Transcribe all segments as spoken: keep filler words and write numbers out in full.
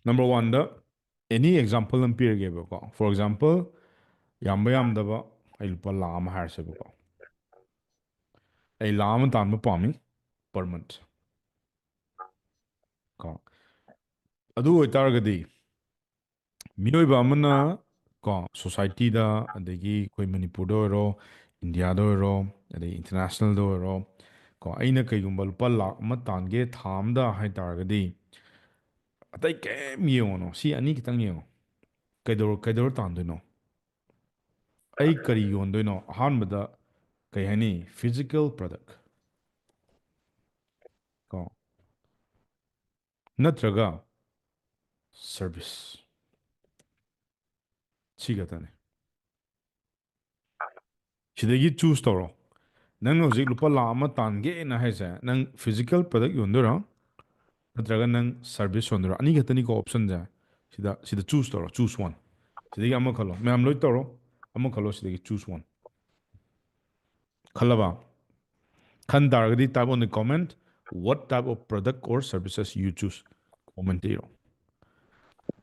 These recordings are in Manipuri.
Number one ꯗ any example ꯑꯃ ꯄꯤꯔꯒꯦꯕꯀꯣ. For example, ꯌꯥꯝꯕ ꯌꯥꯝꯗꯕ ꯑꯩ ꯂꯨꯄꯥ ꯂꯥꯈ ꯑꯃ ꯍꯥꯏꯔꯁꯦꯕꯀꯣ. ꯑꯩ ꯂꯥꯈ ꯑꯃ ꯇꯥꯟꯕ ꯄꯥꯝꯃꯤ per month ꯀꯣ. ꯑꯗꯨ ꯑꯣꯏꯇꯥꯔꯒꯗꯤ ꯃꯤꯑꯣꯏꯕ ꯑꯃꯅ ꯀꯣ, society ꯗ, ꯑꯗꯒꯤ ꯑꯩꯈꯣꯏ ꯃꯅꯤꯄꯨꯔꯗ ꯑꯣꯏꯔꯣ, ꯏꯟꯗꯤꯌꯥꯗ ꯑꯣꯏꯔꯣ, ꯑꯗꯩ international ꯗ ꯑꯣꯏꯔꯣ ꯀꯣ, ꯑꯩꯅ ꯀꯩꯒꯨꯝꯕ ꯂꯨꯄꯥ ꯂꯥꯈ ꯑꯃ ꯇꯥꯟꯒꯦ ꯊꯥ ꯑꯃꯗ ꯍꯥꯏ ꯇꯥꯔꯒꯗꯤ, ꯑꯇꯩ ꯀꯩꯝ ꯌꯦꯡꯉꯨꯅꯣ, ꯁꯤ ꯑꯅꯤ ꯈꯤꯇꯪ ꯌꯦꯡꯉꯣ. ꯀꯩꯗꯧꯔ ꯀꯩꯗꯧꯔ ꯇꯥꯟꯗꯣꯏꯅꯣ? ꯑꯩ ꯀꯔꯤ ꯌꯣꯟꯗꯣꯏꯅꯣ? ꯑꯍꯥꯟꯕꯗ ꯀꯩ ꯍꯥꯏꯅꯤ, physical product ꯀꯣ, ꯅꯠꯇ꯭ꯔꯒ service, ꯁꯤ ꯈꯛꯇꯅꯤ. ꯁꯤꯗꯒꯤ choose ꯇꯧꯔꯣ. ꯅꯪꯅ ꯍꯧꯖꯤꯛ ꯂꯨꯄꯥ ꯂꯥꯈ ꯑꯃ ꯇꯥꯟꯒꯦꯅ ꯍꯥꯏꯁꯦ, ꯅꯪ physical product ꯌꯣꯟꯗꯣꯏꯔꯣ, ꯅꯠꯇ꯭ꯔꯒ ꯅꯪ service ꯌꯣꯟꯗꯣꯏꯔꯣ? ꯑꯅꯤ ꯈꯛꯇꯅꯤꯀꯣ option ꯁꯦ. ꯁꯤꯗ ꯁꯤꯗ choose ꯇꯧꯔꯣ, choose one. ꯁꯤꯗꯒꯤ ꯑꯃ ꯈꯜꯂꯣ. ꯃꯌꯥꯝ ꯂꯣꯏ ꯇꯧꯔꯣ, ꯑꯃ ꯈꯜꯂꯣ, ꯁꯤꯗꯒꯤ choose one. ꯈꯜꯂꯕ? ꯈꯟ ꯇꯥꯔꯒꯗꯤ type on the comment, what type of product or services you choose? Comment ꯇ ꯏꯔꯣ.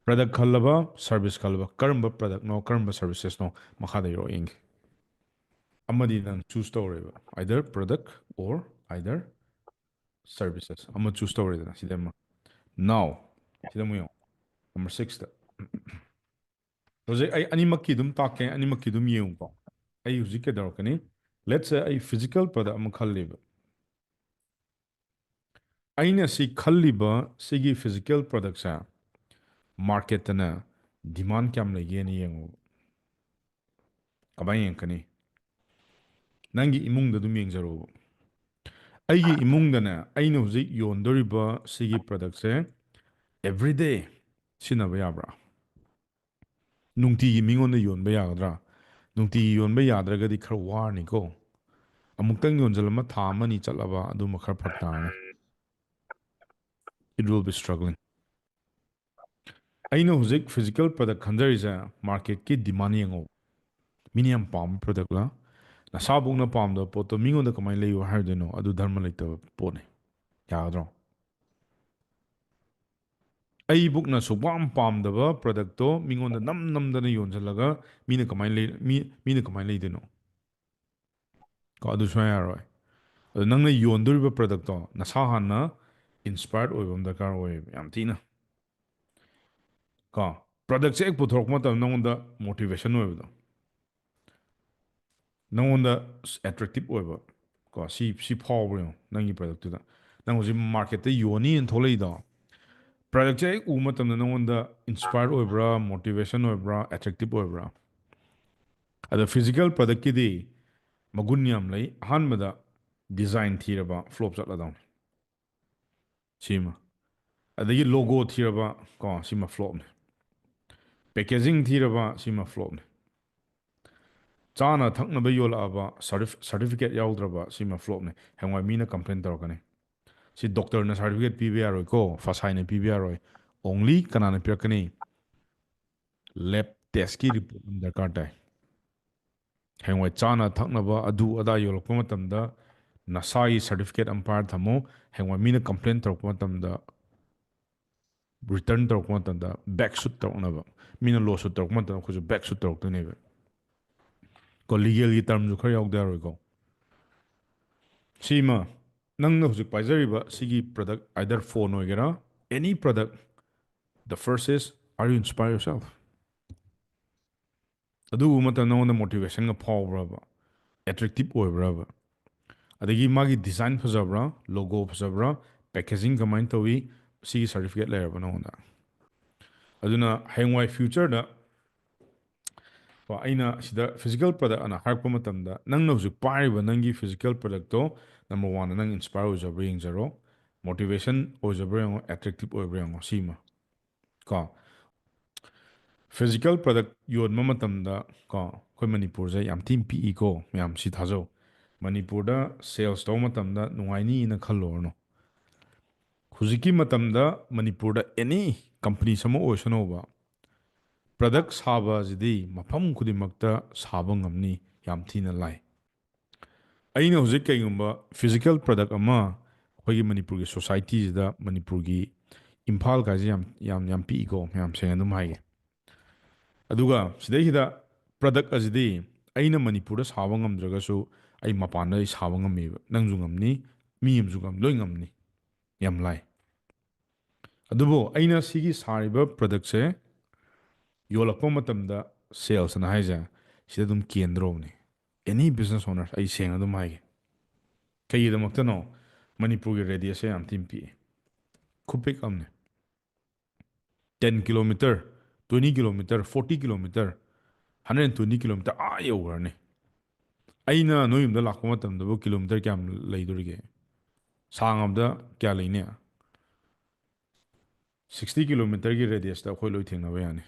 Product ꯈꯜꯂꯕ, service ꯈꯜꯂꯕ, ꯀꯔꯝꯕ product ꯅꯣ, ꯀꯔꯝꯕ services ꯅꯣ, ꯃꯈꯥꯗ ꯏꯔꯣ ꯌꯦꯡꯒꯦ. ꯑꯃꯗꯤ ꯅꯪ choose ꯇꯧꯔꯦꯕ, either product or either services. ꯑꯃ choose ꯇꯧꯔꯦꯗꯅ, ꯁꯤꯗ ꯑꯃ. Now ꯁꯤꯗ ꯑꯃꯨꯛ ꯌꯦꯡꯉꯣ, number six ꯇ. ꯍꯧꯖꯤꯛ ꯑꯩ ꯑꯅꯤꯃꯛꯀꯤ ꯑꯗꯨꯝ ꯇꯥꯛꯀꯦ, ꯑꯅꯤꯃꯛꯀꯤ ꯑꯗꯨꯝ ꯌꯦꯡꯉꯨꯀꯣ. ꯑꯩ ꯍꯧꯖꯤꯛ ꯀꯩꯗꯧꯔꯛꯀꯅꯤ? Let's say ꯑꯩ physical product ꯑꯃ ꯈꯜꯂꯦꯕ. ꯑꯩꯅ ꯁꯤ ꯈꯜꯂꯤꯕ ꯁꯤꯒꯤ physical product ꯁꯦ market ꯇꯅꯦ demand ꯀꯌꯥꯝ ꯂꯩꯒꯦꯅ ꯌꯦꯡꯉꯨ. ꯀꯃꯥꯏꯅ ꯌꯦꯡꯉꯛꯀꯅꯤ? ꯅꯪꯒꯤ ꯏꯃꯨꯡꯗ ꯑꯗꯨꯝ ꯌꯦꯡꯖꯔꯣꯕ. ꯑꯩꯒꯤ ꯏꯃꯨꯡꯗꯅꯦ, ꯑꯩꯅ ꯍꯧꯖꯤꯛ ꯌꯣꯟꯗꯣꯔꯤꯕ ꯁꯤꯒꯤ product ꯁꯦ everyday ꯁꯤꯖꯤꯟꯅꯕ ꯌꯥꯕ꯭ꯔꯥ? ꯅꯨꯡꯇꯤꯒꯤ ꯃꯤꯉꯣꯟꯗ ꯌꯣꯟꯕ ꯌꯥꯒꯗ꯭ꯔꯥ? ꯅꯨꯡꯇꯤꯒꯤ ꯌꯣꯟꯕ ꯌꯥꯗ꯭ꯔꯒꯗꯤ ꯈꯔ ꯋꯥꯔꯅꯤꯀꯣ. ꯑꯃꯨꯛꯇꯪ ꯌꯣꯟꯁꯤꯜꯂꯝꯃ ꯊꯥ ꯑꯃꯅꯤ ꯆꯠꯂꯕ ꯑꯗꯨꯃ ꯈꯔ ꯐꯔꯛ ꯇꯥꯔꯅꯤ. It will be struggling. ꯑꯩꯅ ꯍꯧꯖꯤꯛ physical product ꯈꯟꯖꯔꯤꯁꯦ market ꯀꯤ demand ꯌꯦꯡꯉꯣ. ꯃꯤꯅ ꯌꯥꯝ ꯄꯥꯝꯕ product ꯂ? ꯅꯁꯥꯕꯨꯛꯅ ꯄꯥꯝꯗꯕ ꯄꯣꯠꯇꯣ ꯃꯤꯉꯣꯟꯗ ꯀꯃꯥꯏꯅ ꯂꯩꯌꯨ ꯍꯥꯏꯗꯣꯏꯅꯣ? ꯑꯗꯨ ꯙꯔꯃ ꯂꯩꯇꯕ ꯄꯣꯠꯅꯤ. ꯌꯥꯒꯗ꯭ꯔꯣ? ꯑꯩꯕꯨꯛꯅ ꯁꯨꯛꯄꯥꯝ ꯄꯥꯝꯗꯕ ꯄ꯭ꯔꯗꯛꯇꯣ ꯃꯤꯉꯣꯟꯗ ꯅꯝ ꯅꯝꯗꯅ ꯌꯣꯟꯁꯤꯜꯂꯒ ꯃꯤꯅ ꯀꯃꯥꯏꯅ ꯂꯩ ꯃꯤ ꯃꯤꯅ ꯀꯃꯥꯏꯅ ꯂꯩꯗꯣꯏꯅꯣ? ꯀꯣ, ꯑꯗꯨ ꯁꯨꯡꯌꯥ ꯌꯥꯔꯣꯏ꯫ ꯑꯗꯣ ꯅꯪꯅ ꯌꯣꯟꯗꯣꯔꯤꯕ ꯄ꯭ꯔꯗꯛꯇꯣ ꯅꯁꯥ ꯍꯥꯟꯅ ꯏꯟꯁꯄꯥꯌꯔ ꯑꯣꯏꯕ ꯑꯃ ꯗꯔꯀꯥꯔ ꯑꯣꯏꯌꯦꯕ, ꯌꯥꯝ ꯊꯤꯅ꯫ ꯀꯣ, ꯄ꯭ꯔꯗꯛꯁꯦ ꯍꯦꯛ ꯄꯨꯊꯣꯔꯛꯄ ꯃꯇꯝꯗ ꯅꯉꯣꯟꯗ ꯃꯣꯇꯤꯚꯦꯁꯟ ꯑꯣꯏꯕꯗꯣ, ꯅꯉꯣꯟꯗ ꯑꯦꯇ꯭ꯔꯦꯛꯇꯤꯞ ꯑꯣꯏꯕ, ꯀꯣ, ꯁꯤ ꯁꯤ ꯐꯥꯎꯕ꯭ꯔꯥ ꯌꯦꯡꯉꯣ ꯅꯪꯒꯤ ꯄ꯭ꯔꯗꯛꯇꯨꯗ꯫ ꯅꯪ ꯍꯧꯖꯤꯛ ꯃꯥꯔꯀꯦꯠꯇ ꯌꯣꯟꯅꯤꯅ ꯊꯣꯛꯂꯛꯏꯗꯣ, ꯄ꯭ꯔꯗꯛꯁꯦ ꯍꯦꯛ ꯎꯕ ꯃꯇꯝꯗ ꯅꯉꯣꯟꯗ ꯏꯟꯁꯄꯥꯌꯔ ꯑꯣꯏꯕ꯭ꯔꯥ, ꯃꯣꯇꯤꯚꯦꯁꯟ ꯑꯣꯏꯕ꯭ꯔꯥ, ꯑꯦꯇ꯭ꯔꯦꯛꯇꯤꯞ ꯑꯣꯏꯕ꯭ꯔꯥ? ꯑꯗꯣ ꯐꯤꯖꯤꯀꯦꯜ ꯄ꯭ꯔꯗꯛꯀꯤꯗꯤ ꯃꯒꯨꯟ ꯌꯥꯝ ꯂꯩ꯫ ꯑꯍꯥꯟꯕꯗ ꯗꯤꯖꯥꯏꯟ ꯊꯤꯔꯕ ꯐ꯭ꯂꯣꯞ ꯆꯠꯂꯗꯧꯅꯤ꯫ ꯁꯤꯃ꯫ ꯑꯗꯒꯤ ꯂꯣꯒꯣ ꯊꯤꯔꯕ, ꯀꯣ, ꯁꯤꯃ ꯐ꯭ꯂꯣꯞꯅꯤ꯫ ꯄꯦꯀꯦꯖꯤꯡ ꯊꯤꯔꯕ, ꯁꯤꯃ ꯐ꯭ꯂꯣꯞꯅꯤ꯫ ꯆꯥꯅ ꯊꯛꯅꯕ ꯌꯣꯜꯂꯛꯑꯕ ꯁꯥꯔꯇꯤꯐꯤꯀꯦꯠ ꯌꯥꯎꯗ꯭ꯔꯕ, ꯁꯤꯃ ꯐ꯭ꯂꯣꯞꯅꯤ꯫ ꯍꯌꯦꯡꯋꯥꯏ ꯃꯤꯅ ꯀꯝꯄ꯭ꯂꯦꯟ ꯇꯧꯔꯛꯀꯅꯤ, "ꯁꯤ ꯗꯣꯛꯇꯔꯅ ꯁꯥꯔꯇꯤꯐꯤꯀꯦꯠ ꯄꯤꯕ ꯌꯥꯔꯣꯏꯀꯣ, ꯐꯁꯥꯏꯅ ꯄꯤꯕ ꯌꯥꯔꯣꯏ"꯫ ꯑꯣꯡꯂꯤ ꯀꯅꯥꯅ ꯄꯤꯔꯛꯀꯅꯤ? ꯂꯦꯕ ꯇꯦꯁꯀꯤ ꯔꯤꯄꯣꯔꯠ ꯑꯃ ꯗꯔꯀꯥꯔ ꯇꯥꯏ꯫ ꯍꯌꯦꯡꯋꯥꯏ ꯆꯥꯅ ꯊꯛꯅꯕ ꯑꯗꯨ ꯑꯗꯥ ꯌꯣꯜꯂꯛꯄ ꯃꯇꯝꯗ ꯅꯁꯥꯒꯤ ꯁꯥꯔꯇꯤꯐꯤꯀꯦꯠ ꯑꯃ ꯄꯥꯏꯔ ꯊꯝꯃꯨ꯫ ꯍꯌꯦꯡꯋꯥꯏ ꯃꯤꯅ ꯀꯝꯄ꯭ꯂꯦꯟ ꯇꯧꯔꯛꯄ ꯃꯇꯝꯗ, ꯔꯤꯇꯔꯟ ꯇꯧꯔꯛꯄ ꯃꯇꯝꯗ ꯕꯦꯛ ꯁꯨꯠ ꯇꯧꯔꯛꯅꯕ꯫ ꯃꯤꯅ ꯂꯣ ꯁꯨꯠ ꯇꯧꯔꯛꯄ ꯃꯇꯝꯗ ꯑꯩꯈꯣꯏꯁꯨ ꯕꯦꯛ ꯁꯨꯠ ꯇꯧꯔꯛꯇꯣꯏꯅꯦꯕ꯫ ꯀꯣ, ꯂꯤꯒꯦꯜꯒꯤ ꯇꯔꯝꯁꯨ ꯈꯔ ꯌꯥꯎꯗ ꯌꯥꯔꯣꯏꯀꯣ꯫ ꯁꯤꯃ, ꯅꯪꯅ ꯍꯧꯖꯤꯛ ꯄꯥꯏꯖꯔꯤꯕ ꯁꯤꯒꯤ ꯄ꯭ꯔꯗꯛ, either phone ꯑꯣꯏꯒꯦꯔꯥ, any product, the first is, are you inspire yourself? ꯑꯗꯨ ꯎꯕ ꯃꯇꯝꯗ ꯅꯉꯣꯟꯗ ꯃꯣꯇꯤꯚꯦꯁꯟꯒ ꯐꯥꯎꯕ꯭ꯔꯕ? ꯑꯦꯇ꯭ꯔꯦꯛꯇꯤꯞ ꯑꯣꯏꯕ꯭ꯔꯕ? ꯑꯗꯒꯤ ꯃꯥꯒꯤ ꯗꯤꯖꯥꯏꯟ ꯐꯖꯕ꯭ꯔꯥ, ꯂꯣꯒꯣ ꯐꯖꯕ꯭ꯔꯥ, ꯄꯦꯀꯦꯖꯤꯡ ꯀꯃꯥꯏꯅ ꯇꯧꯏ, ꯁꯤꯒꯤ ꯁꯥꯔꯇꯤꯐꯤꯀꯦꯠ ꯂꯩꯔꯕ ꯅꯉꯣꯟꯗ? ꯑꯗꯨꯅ ꯍꯌꯦꯡꯋꯥꯏ ꯐ꯭ꯌꯨꯆꯔꯗ, ꯀꯣ, ꯑꯩꯅ ꯁꯤꯗ ꯐꯤꯖꯤꯀꯦꯜ ꯄ꯭ꯔꯗꯛ ꯑꯅ ꯍꯥꯏꯔꯛꯄ ꯃꯇꯝꯗ, ꯅꯪꯅ ꯍꯧꯖꯤꯛ ꯄꯥꯏꯔꯤꯕ ꯅꯪꯒꯤ ꯐꯤꯖꯤꯀꯦꯜ ꯄ꯭ꯔꯗꯛꯇꯣ, ꯅꯝꯕꯔ ꯋꯥꯟꯗ ꯅꯪ ꯏꯟꯁꯄꯥꯌꯔ ꯑꯣꯏꯖꯕ꯭ꯔꯥ ꯌꯦꯡꯖꯔꯣ, ꯃꯣꯇꯤꯚꯦꯁꯟ ꯑꯣꯏꯖꯕ꯭ꯔꯥ ꯌꯦꯡꯉꯣ, ꯑꯦꯇ꯭ꯔꯦꯛꯇꯤꯞ ꯑꯣꯏꯕ꯭ꯔꯥ ꯌꯦꯡꯉꯣ꯫ ꯁꯤꯃ, ꯀꯣ, ꯐꯤꯖꯤꯀꯦꯜ ꯄ꯭ꯔꯗꯛ ꯌꯣꯟꯕ ꯃꯇꯝꯗ, ꯀꯣ, ꯑꯩꯈꯣꯏ ꯃꯅꯤꯄꯨꯔꯁꯦ ꯌꯥꯝ ꯊꯤꯅ ꯄꯤꯛꯏꯀꯣ, ꯃꯌꯥꯝ ꯁꯤ ꯊꯥꯖꯧ꯫ ꯃꯅꯤꯄꯨꯔꯗ ꯁꯦꯜꯁ ꯇꯧꯕ ꯃꯇꯝꯗ ꯅꯨꯡꯉꯥꯏꯅꯤꯅ ꯈꯜꯂꯨꯔꯅꯨ꯫ ꯍꯧꯖꯤꯛꯀꯤ ꯃꯇꯝꯗ ꯃꯅꯤꯄꯨꯔꯗ ꯑꯦꯅꯤ ꯀꯝꯄꯅꯤꯁ ꯑꯃ ꯑꯣꯏꯁꯅꯨꯕ, ꯄ꯭ꯔꯗꯛ ꯁꯥꯕ ꯑꯁꯤꯗꯤ ꯃꯐꯝ ꯈꯨꯗꯤꯡꯃꯛꯇ ꯁꯥꯕ ꯉꯝꯅꯤ, ꯌꯥꯝ ꯊꯤꯅ ꯂꯥꯏ꯫ ꯑꯩꯅ ꯍꯧꯖꯤꯛ ꯀꯩꯒꯨꯝꯕ ꯐꯤꯖꯤꯀꯦꯜ ꯄ꯭ꯔꯗꯛ ꯑꯃ ꯑꯩꯈꯣꯏꯒꯤ ꯃꯅꯤꯄꯨꯔꯒꯤ ꯁꯣꯁꯥꯏꯇꯤꯁꯤꯗ, ꯃꯅꯤꯄꯨꯔꯒꯤ ꯏꯝꯐꯥꯜ ꯀꯥꯏꯁꯦ ꯌꯥꯝ ꯌꯥꯝ ꯌꯥꯝ ꯄꯤꯛꯏꯀꯣ, ꯃꯌꯥꯝ ꯁꯦꯡꯅ ꯑꯗꯨꯝ ꯍꯥꯏꯒꯦ꯫ ꯑꯗꯨꯒ ꯁꯤꯗꯩꯁꯤꯗ product ꯑꯁꯤꯗꯤ ꯑꯩꯅ ꯃꯅꯤꯄꯨꯔꯗ ꯁꯥꯕ ꯉꯝꯗ꯭ꯔꯒꯁꯨ ꯑꯩ ꯃꯄꯥꯟꯗ ꯑꯩ ꯁꯥꯕ ꯉꯝꯃꯦꯕ꯫ ꯅꯪꯁꯨ ꯉꯝꯅꯤ, ꯃꯤ ꯑꯃꯁꯨ ꯉꯝ ꯂꯣꯏ ꯉꯝꯅꯤ꯫ ꯌꯥꯝ ꯂꯥꯏ꯫ ꯑꯗꯨꯕꯨ ꯑꯩꯅ ꯁꯤꯒꯤ ꯁꯥꯔꯤꯕ productꯁꯦ ꯌꯣꯜꯂꯛꯄ ꯃꯇꯝꯗ sales ꯑꯅ ꯍꯥꯏꯁꯦ ꯁꯤꯗ ꯑꯗꯨꯝ ꯀꯦꯟꯗ꯭ꯔꯣꯕꯅꯤ꯫ Any business owner, ꯑꯩ ꯁꯦꯡꯅ ꯑꯗꯨꯝ ꯍꯥꯏꯒꯦ꯫ ꯀꯩꯒꯤꯗꯃꯛꯇꯅꯣ? ꯃꯅꯤꯄꯨꯔꯒꯤ radiusꯁꯦ ꯌꯥꯝ ꯊꯤꯅ ꯄꯤꯛꯏ꯫ ꯈꯨꯄꯤꯛ ꯑꯃꯅꯤ꯫ Ten kilometer, twenty kilometer, forty kilometer, hundred twenty kilometer, ꯑꯥ ꯌꯧꯈ꯭ꯔꯅꯤ꯫ ꯑꯩꯅ ꯅꯣꯏ ꯌꯨꯝꯗ ꯂꯥꯛꯄ ꯃꯇꯝꯗꯕꯨ kilometer ꯀꯌꯥꯝ ꯂꯩꯗꯣꯔꯤꯒꯦ? ꯁꯥꯡꯉꯕꯗ ꯀꯌꯥ ꯂꯩꯅꯤ? Sixty kilometerꯒꯤ radiusꯇ ꯑꯩꯈꯣꯏ ꯂꯣꯏ ꯊꯦꯡꯅꯕ ꯌꯥꯅꯤ꯫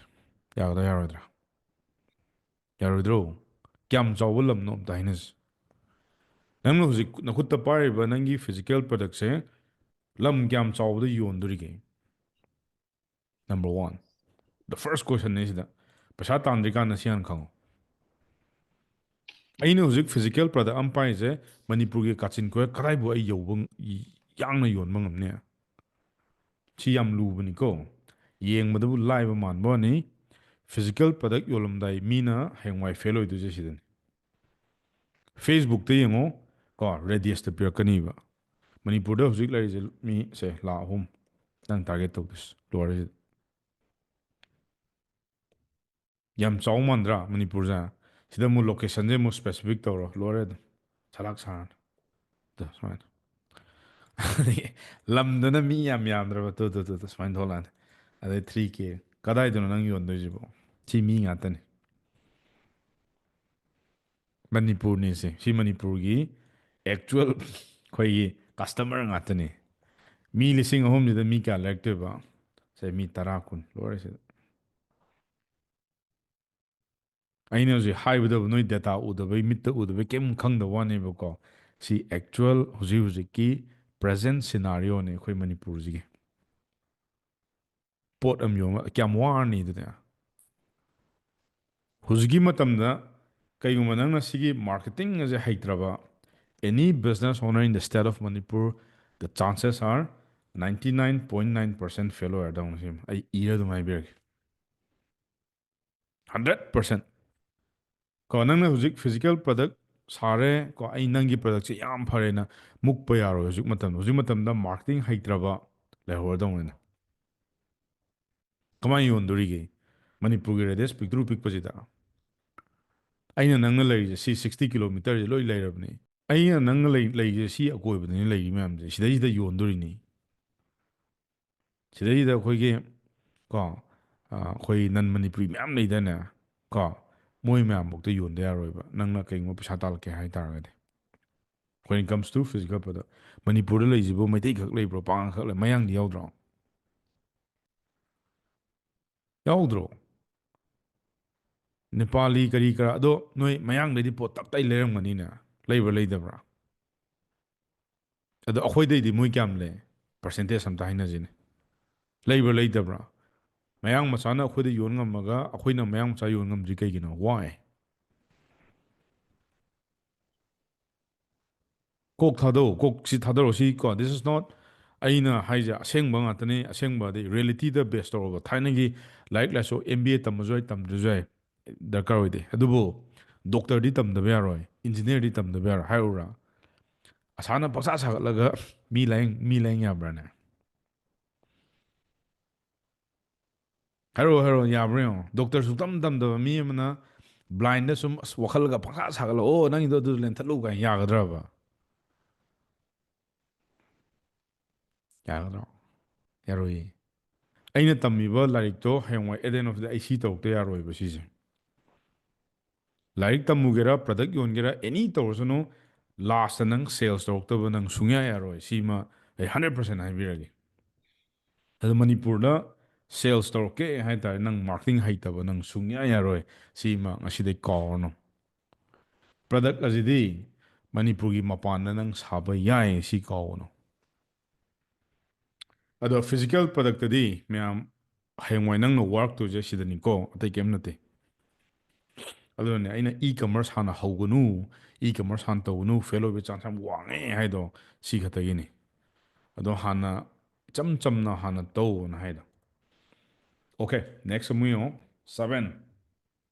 ꯌꯥꯒꯗ꯭ꯔꯥ ꯌꯥꯔꯣꯏꯗ꯭ꯔꯥ? ꯌꯥꯔꯣꯏꯗ꯭ꯔꯣ? ꯀꯌꯥꯝ ꯆꯥꯎꯕ ꯂꯝꯅꯣ ꯑꯝꯇ ꯍꯥꯏꯅꯁꯤ꯫ ꯅꯪꯅ ꯍꯧꯖꯤꯛ ꯅꯈꯨꯠꯇ ꯄꯥꯏꯔꯤꯕ ꯅꯪꯒꯤ physical productꯁꯦ ꯂꯝ ꯀꯌꯥꯝ ꯆꯥꯎꯕꯗ ꯌꯣꯟꯗꯣꯔꯤꯒꯦ? Number one, the first questionꯅꯦ ꯁꯤꯗ꯫ ꯄꯩꯁꯥ ꯇꯥꯟꯗ꯭ꯔꯤꯀꯥꯟꯗ ꯁꯤ ꯍꯥꯟꯅ ꯈꯪꯉꯣ꯫ ꯑꯩꯅ ꯍꯧꯖꯤꯛ physical product ꯑꯃ ꯄꯥꯏꯔꯤꯁꯦ ꯃꯅꯤꯄꯨꯔꯒꯤ ꯀꯥꯆꯤꯟ ꯀꯣꯏ ꯀꯗꯥꯏꯕꯨ ꯑꯩ ꯌꯧꯕ ꯉ-, ꯌꯥꯡꯅ ꯌꯣꯟꯕ ꯉꯝꯅꯤ? ꯁꯤ ꯌꯥꯝ ꯂꯨꯕꯅꯤꯀꯣ꯫ ꯌꯦꯡꯕꯗꯕꯨ ꯂꯥꯏꯕ ꯃꯥꯟꯕ ꯋꯥꯅꯤ꯫ Physical product ꯌꯣꯜꯂꯝꯗꯥꯏ ꯃꯤꯅ ꯍꯌꯦꯡꯋꯥꯏ fail ꯑꯣꯏꯗꯣꯏꯁꯦ ꯁꯤꯗꯅꯤ꯫ Facebookꯇ ꯌꯦꯡꯉꯣ ꯀꯣ, radiusꯇ ꯄꯤꯔꯛꯀꯅꯤꯕ꯫ ꯃꯅꯤꯄꯨꯔꯗ ꯍꯧꯖꯤꯛ ꯂꯩꯔꯤꯁꯦ ꯃꯤꯁꯦ ꯂꯥꯈ ꯑꯍꯨꯝ ꯅꯪ target ꯇꯧꯗꯣꯏꯁꯦ ꯂꯣꯏꯔꯦ ꯁꯤꯗ꯫ ꯌꯥꯝ ꯆꯥꯎ ꯃꯥꯟꯗ꯭ꯔꯥ ꯃꯅꯤꯄꯨꯔꯁꯦ? ꯁꯤꯗ ꯑꯃꯨꯛ locationꯁꯦ ꯑꯃꯨꯛ specific ꯇꯧꯔꯣ, ꯂꯣꯏꯔꯦ ꯑꯗꯨꯝ꯫ ꯁꯂꯥꯛ ꯁꯥꯔꯅꯤ꯫ ꯑꯗꯣ ꯁꯨꯃꯥꯏꯅ꯫ ꯂꯝꯗꯨꯅ ꯃꯤ ꯌꯥꯝ ꯌꯥꯝꯗ꯭ꯔꯕ, ꯇꯨ, ꯇꯨ, ꯇꯨ, ꯇꯨ, ꯁꯨꯃꯥꯏꯅ ꯊꯣꯛꯂꯛꯑꯅꯤ꯫ ꯑꯗꯩ three K꯫ ꯀꯗꯥꯏꯗꯅꯣ ꯅꯪ ꯌꯣꯟꯗꯣꯏꯁꯤꯕꯣ? ꯁꯤ ꯃꯤ ꯉꯥꯛꯇꯅꯤ꯫ ꯃꯅꯤꯄꯨꯔꯅꯤ ꯁꯤ꯫ ꯁꯤ ꯃꯅꯤꯄꯨꯔꯒꯤ actual ꯑꯩꯈꯣꯏꯒꯤ customer ꯉꯥꯛꯇꯅꯤ꯫ ꯃꯤ ꯂꯤꯁꯤꯡ ꯑꯍꯨꯝꯁꯤꯗ ꯃꯤ ꯀꯌꯥ ꯂꯩꯔꯛꯇꯣꯏꯕ? ꯁꯦ, ꯃꯤ ꯇꯔꯥ, ꯀꯨꯟ ꯂꯣꯏꯔꯦ ꯁꯤꯗ꯫ ꯑꯩꯅ ꯍꯧꯖꯤꯛ ꯍꯥꯏꯕꯗꯕꯨ ꯅꯣꯏ data ꯎꯗꯕꯩ, ꯃꯤꯠꯇ ꯎꯗꯕꯩ ꯀꯩꯝ ꯈꯪꯗꯕ ꯋꯥꯅꯦꯕꯀꯣ꯫ ꯁꯤ actual ꯍꯧꯖꯤꯛ ꯍꯧꯖꯤꯛꯀꯤ present scenarioꯅꯤ ꯑꯩꯈꯣꯏ ꯃꯅꯤꯄꯨꯔꯁꯤꯒꯤ꯫ ꯄꯣꯠ ꯑꯃ ꯌꯣꯟꯕ ꯀꯌꯥꯝ ꯋꯥꯔꯅꯤ ꯑꯗꯨꯗꯤ? ꯍꯧꯖꯤꯛꯀꯤ ꯃꯇꯝꯗ ꯀꯩꯒꯨꯝꯕ ꯅꯪꯅ ꯁꯤꯒꯤ marketing ꯑꯁꯦ ꯍꯩꯇ꯭ꯔꯕ, any business owner in the state of Manipur, the chances are ninety nine point nine percent fail ꯑꯣꯏꯔꯗꯧꯅꯤ ꯁꯤꯃ꯫ ꯑꯩ ꯏꯔ ꯑꯗꯨꯝ ꯍꯥꯏꯕꯤꯔꯒꯦ꯫ Hundred percent꯫ ꯀꯣ, ꯅꯪꯅ ꯍꯧꯖꯤꯛ physical product ꯁꯥꯔꯦ, ꯀꯣ, "ꯑꯩ ꯅꯪꯒꯤ productꯁꯦ ꯌꯥꯝ ꯐꯔꯦꯅ" ꯃꯨꯛꯄ ꯌꯥꯔꯣꯏ ꯍꯧꯖꯤꯛ ꯃꯇꯝꯗ꯫ ꯍꯧꯖꯤꯛ ꯃꯇꯝꯗ marketing ꯍꯩꯇ꯭ꯔꯕ ꯂꯩꯍꯧꯔꯗꯧꯅꯤꯅ꯫ ꯀꯃꯥꯏꯅ ꯌꯣꯟꯗꯣꯔꯤꯒꯦ? ꯃꯅꯤꯄꯨꯔꯒꯤ radius ꯄꯤꯛꯇ꯭ꯔꯨ ꯄꯤꯛꯄꯁꯤꯗ꯫ ꯑꯩꯅ ꯅꯪꯅ ꯂꯩꯔꯤꯁꯦ ꯁꯤ sixty kilometerꯁꯦ ꯂꯣꯏ ꯂꯩꯔꯕꯅꯤ꯫ ꯑꯩꯅ ꯅꯪꯅ ꯂꯩ-, ꯂꯩꯔꯤꯁꯦ ꯁꯤ ꯑꯀꯣꯏꯕꯗꯅꯤ ꯂꯩꯔꯤ ꯃꯌꯥꯝꯁꯦ꯫ ꯁꯤꯗꯩꯁꯤꯗ ꯌꯣꯟꯗꯣꯔꯤꯅꯤ꯫ ꯁꯤꯗꯩꯁꯤꯗ ꯑꯩꯈꯣꯏꯒꯤ, ꯀꯣ, ꯑ, ꯑꯩꯈꯣꯏ non Manipuri ꯃꯌꯥꯝ ꯂꯩꯗꯥꯏꯅꯦ? ꯀꯣ, ꯃꯣꯏ ꯃꯌꯥꯝꯐꯧꯗ ꯌꯣꯟꯗ ꯌꯥꯔꯣꯏꯕ, ꯅꯪꯅ ꯀꯩꯒꯨꯝꯕ ꯄꯩꯁꯥ ꯇꯥꯜꯂꯛꯀꯦ ꯍꯥꯏ ꯇꯥꯔꯒꯗꯤ꯫ When it comes to physical product, ꯃꯅꯤꯄꯨꯔꯗ ꯂꯩꯁꯤꯕꯨ ꯃꯩꯇꯩ ꯈꯛ ꯂꯩꯕ꯭ꯔꯣ? ꯄꯥꯉꯜ ꯈꯛ ꯂꯩ? ꯃꯌꯥꯡꯗꯤ ꯌꯥꯎꯗ꯭ꯔꯣ? ꯌꯥꯎꯗ꯭ꯔꯣ? ꯅꯦꯄꯥꯂꯤ ꯀꯔꯤ ꯀꯔꯥ, ꯑꯗꯣ ꯅꯣꯏ ꯃꯌꯥꯡꯗꯩꯗꯤ ꯄꯣꯠ ꯇꯞꯇꯥꯏ ꯂꯩꯔꯝꯒꯅꯤꯅꯦ꯫ ꯂꯩꯕ꯭ꯔꯥ ꯂꯩꯗꯕ꯭ꯔꯥ? ꯑꯗꯣ ꯑꯩꯈꯣꯏꯗꯩꯗꯤ ꯃꯣꯏ ꯀꯌꯥꯝ ꯂꯩ? Percentage ꯑꯝꯇ ꯍꯥꯏꯅꯁꯤꯅꯦ꯫ ꯂꯩꯕ꯭ꯔꯥ ꯂꯩꯇꯕ꯭ꯔꯥ? ꯃꯌꯥꯡ ꯃꯆꯥꯅ ꯑꯩꯈꯣꯏꯗ ꯌꯣꯟ ꯉꯝꯃꯒ ꯑꯩꯈꯣꯏꯅ ꯃꯌꯥꯡ ꯃꯆꯥ ꯌꯣꯟ ꯉꯝꯗ꯭ꯔꯤ ꯀꯩꯒꯤꯅꯣ? Why? ꯀꯣꯛ ꯊꯥꯗꯧ, ꯀꯣꯛꯁꯤ ꯊꯥꯗꯧꯔꯣ꯫ ꯁꯤ ꯀꯣ, this is not, ꯑꯩꯅ ꯍꯥꯏꯁꯦ ꯑꯁꯦꯡꯕ ꯉꯥꯛꯇꯅꯤ, ꯑꯁꯦꯡꯕ ꯑꯗꯩ realityꯗ base ꯇꯧꯔꯒ꯫ ꯊꯥꯏꯅꯒꯤ ꯂꯥꯏꯔꯤꯛ ꯂꯥꯏꯁꯨ M B A ꯇꯝꯃꯁꯨ ꯌꯥꯏ, ꯇꯝꯗ꯭ꯔꯁꯨ ꯌꯥꯏ, ꯗꯔꯀꯥꯔ ꯑꯣꯏꯗꯦ꯫ ꯑꯗꯨꯕꯨ doctorꯗꯤ ꯇꯝꯗꯕ ꯌꯥꯔꯣꯏ, engineerꯗꯤ ꯇꯝꯗꯕ ꯌꯥꯔꯣꯏ ꯍꯥꯏꯔꯨꯔꯥ? ꯑꯁꯥꯅ ꯄꯪꯁꯥ ꯁꯥꯒꯠꯂꯒ ꯃꯤ ꯂꯥꯌꯦꯡ-, ꯃꯤ ꯂꯥꯌꯦꯡ ꯌꯥꯕ꯭ꯔꯥꯅꯦ? ꯍꯥꯏꯔꯛꯑꯣ, ꯍꯥꯏꯔꯛꯑꯣ, ꯌꯥꯕ꯭ꯔꯥ ꯌꯦꯡꯉꯣ꯫ Doctor ꯁꯨꯛꯇꯝ ꯇꯝꯗꯕ ꯃꯤ ꯑꯃꯅ blindꯗ ꯁꯨꯝ ꯑꯁ ꯋꯥꯈꯜꯒ ꯄꯪꯁꯥ ꯁꯥꯒꯠꯂꯒ, "ꯑꯣ, ꯅꯪꯒꯤꯗꯣ ꯑꯗꯨ ꯂꯦꯟꯊꯠꯂꯨ" ꯀꯥꯏꯅ ꯌꯥꯒꯗ꯭ꯔꯕ? ꯌꯥꯒꯗ꯭ꯔꯣ? ꯌꯥꯔꯣꯏꯌꯦ꯫ ꯑꯩꯅ ꯇꯝꯃꯤꯕ ꯂꯥꯏꯔꯤꯛꯇꯣ ꯍꯌꯦꯡꯋꯥꯏ at the end of the day ꯑꯩ ꯁꯤ ꯇꯧꯔꯛꯇ ꯌꯥꯔꯣꯏꯕ ꯁꯤꯁꯦ꯫ ꯂꯥꯏꯔꯤꯛ ꯇꯝꯃꯨꯒꯦꯔꯥ, product ꯌꯣꯟꯒꯦꯔꯥ, any ꯇꯧꯔꯁꯅꯨ, lastꯇ ꯅꯪ sales ꯇꯧꯔꯛꯇꯕ ꯅꯪ ꯁꯨꯡꯌꯥ ꯌꯥꯔꯣꯏ꯫ ꯁꯤꯃ ꯑꯩ hundred percent ꯍꯥꯏꯕꯤꯔꯒꯦ꯫ ꯑꯗꯣ ꯃꯅꯤꯄꯨꯔꯗ sales ꯇꯧꯔꯛꯀꯦ ꯍꯥꯏ ꯇꯥꯔꯦ, ꯅꯪ marketing ꯍꯩꯇꯕ ꯅꯪ ꯁꯨꯡꯌꯥ ꯌꯥꯔꯣꯏ꯫ ꯁꯤꯃ ꯉꯁꯤꯗꯩ ꯀꯥꯎꯔꯅꯨ꯫ Product ꯑꯁꯤꯗꯤ ꯃꯅꯤꯄꯨꯔꯒꯤ ꯃꯄꯥꯟꯗ ꯅꯪ ꯁꯥꯕ ꯌꯥꯏ, ꯁꯤ ꯀꯥꯎꯒꯅꯨ꯫ ꯑꯗꯣ physical productꯇꯗꯤ ꯃꯌꯥꯝ ꯍꯌꯦꯡꯋꯥꯏ ꯅꯪꯅ work ꯇꯧꯔꯤꯁꯦ ꯁꯤꯗꯅꯤꯀꯣ, ꯑꯇꯩ ꯀꯩꯝ ꯅꯠꯇꯦ꯫ ꯑꯗꯨꯅꯅꯦ ꯑꯩꯅ e-commerce ꯍꯥꯟꯅ ꯍꯧꯒꯅꯨ, e-commerce ꯍꯥꯟꯅ ꯇꯧꯒꯅꯨ, fail ꯑꯣꯏꯕꯒꯤ chance ꯌꯥꯝ ꯋꯥꯡꯉꯦ ꯍꯥꯏꯗꯣ ꯁꯤ ꯈꯛꯇꯒꯤꯅꯤ꯫ ꯑꯗꯣ ꯍꯥꯟꯅ ꯏꯆꯝ ꯆꯝꯅ ꯍꯥꯟꯅ ꯇꯧꯅ ꯍꯥꯏꯗꯣ꯫ Okay, next ꯑꯃꯨꯛ ꯌꯦꯡꯉꯣ, seven,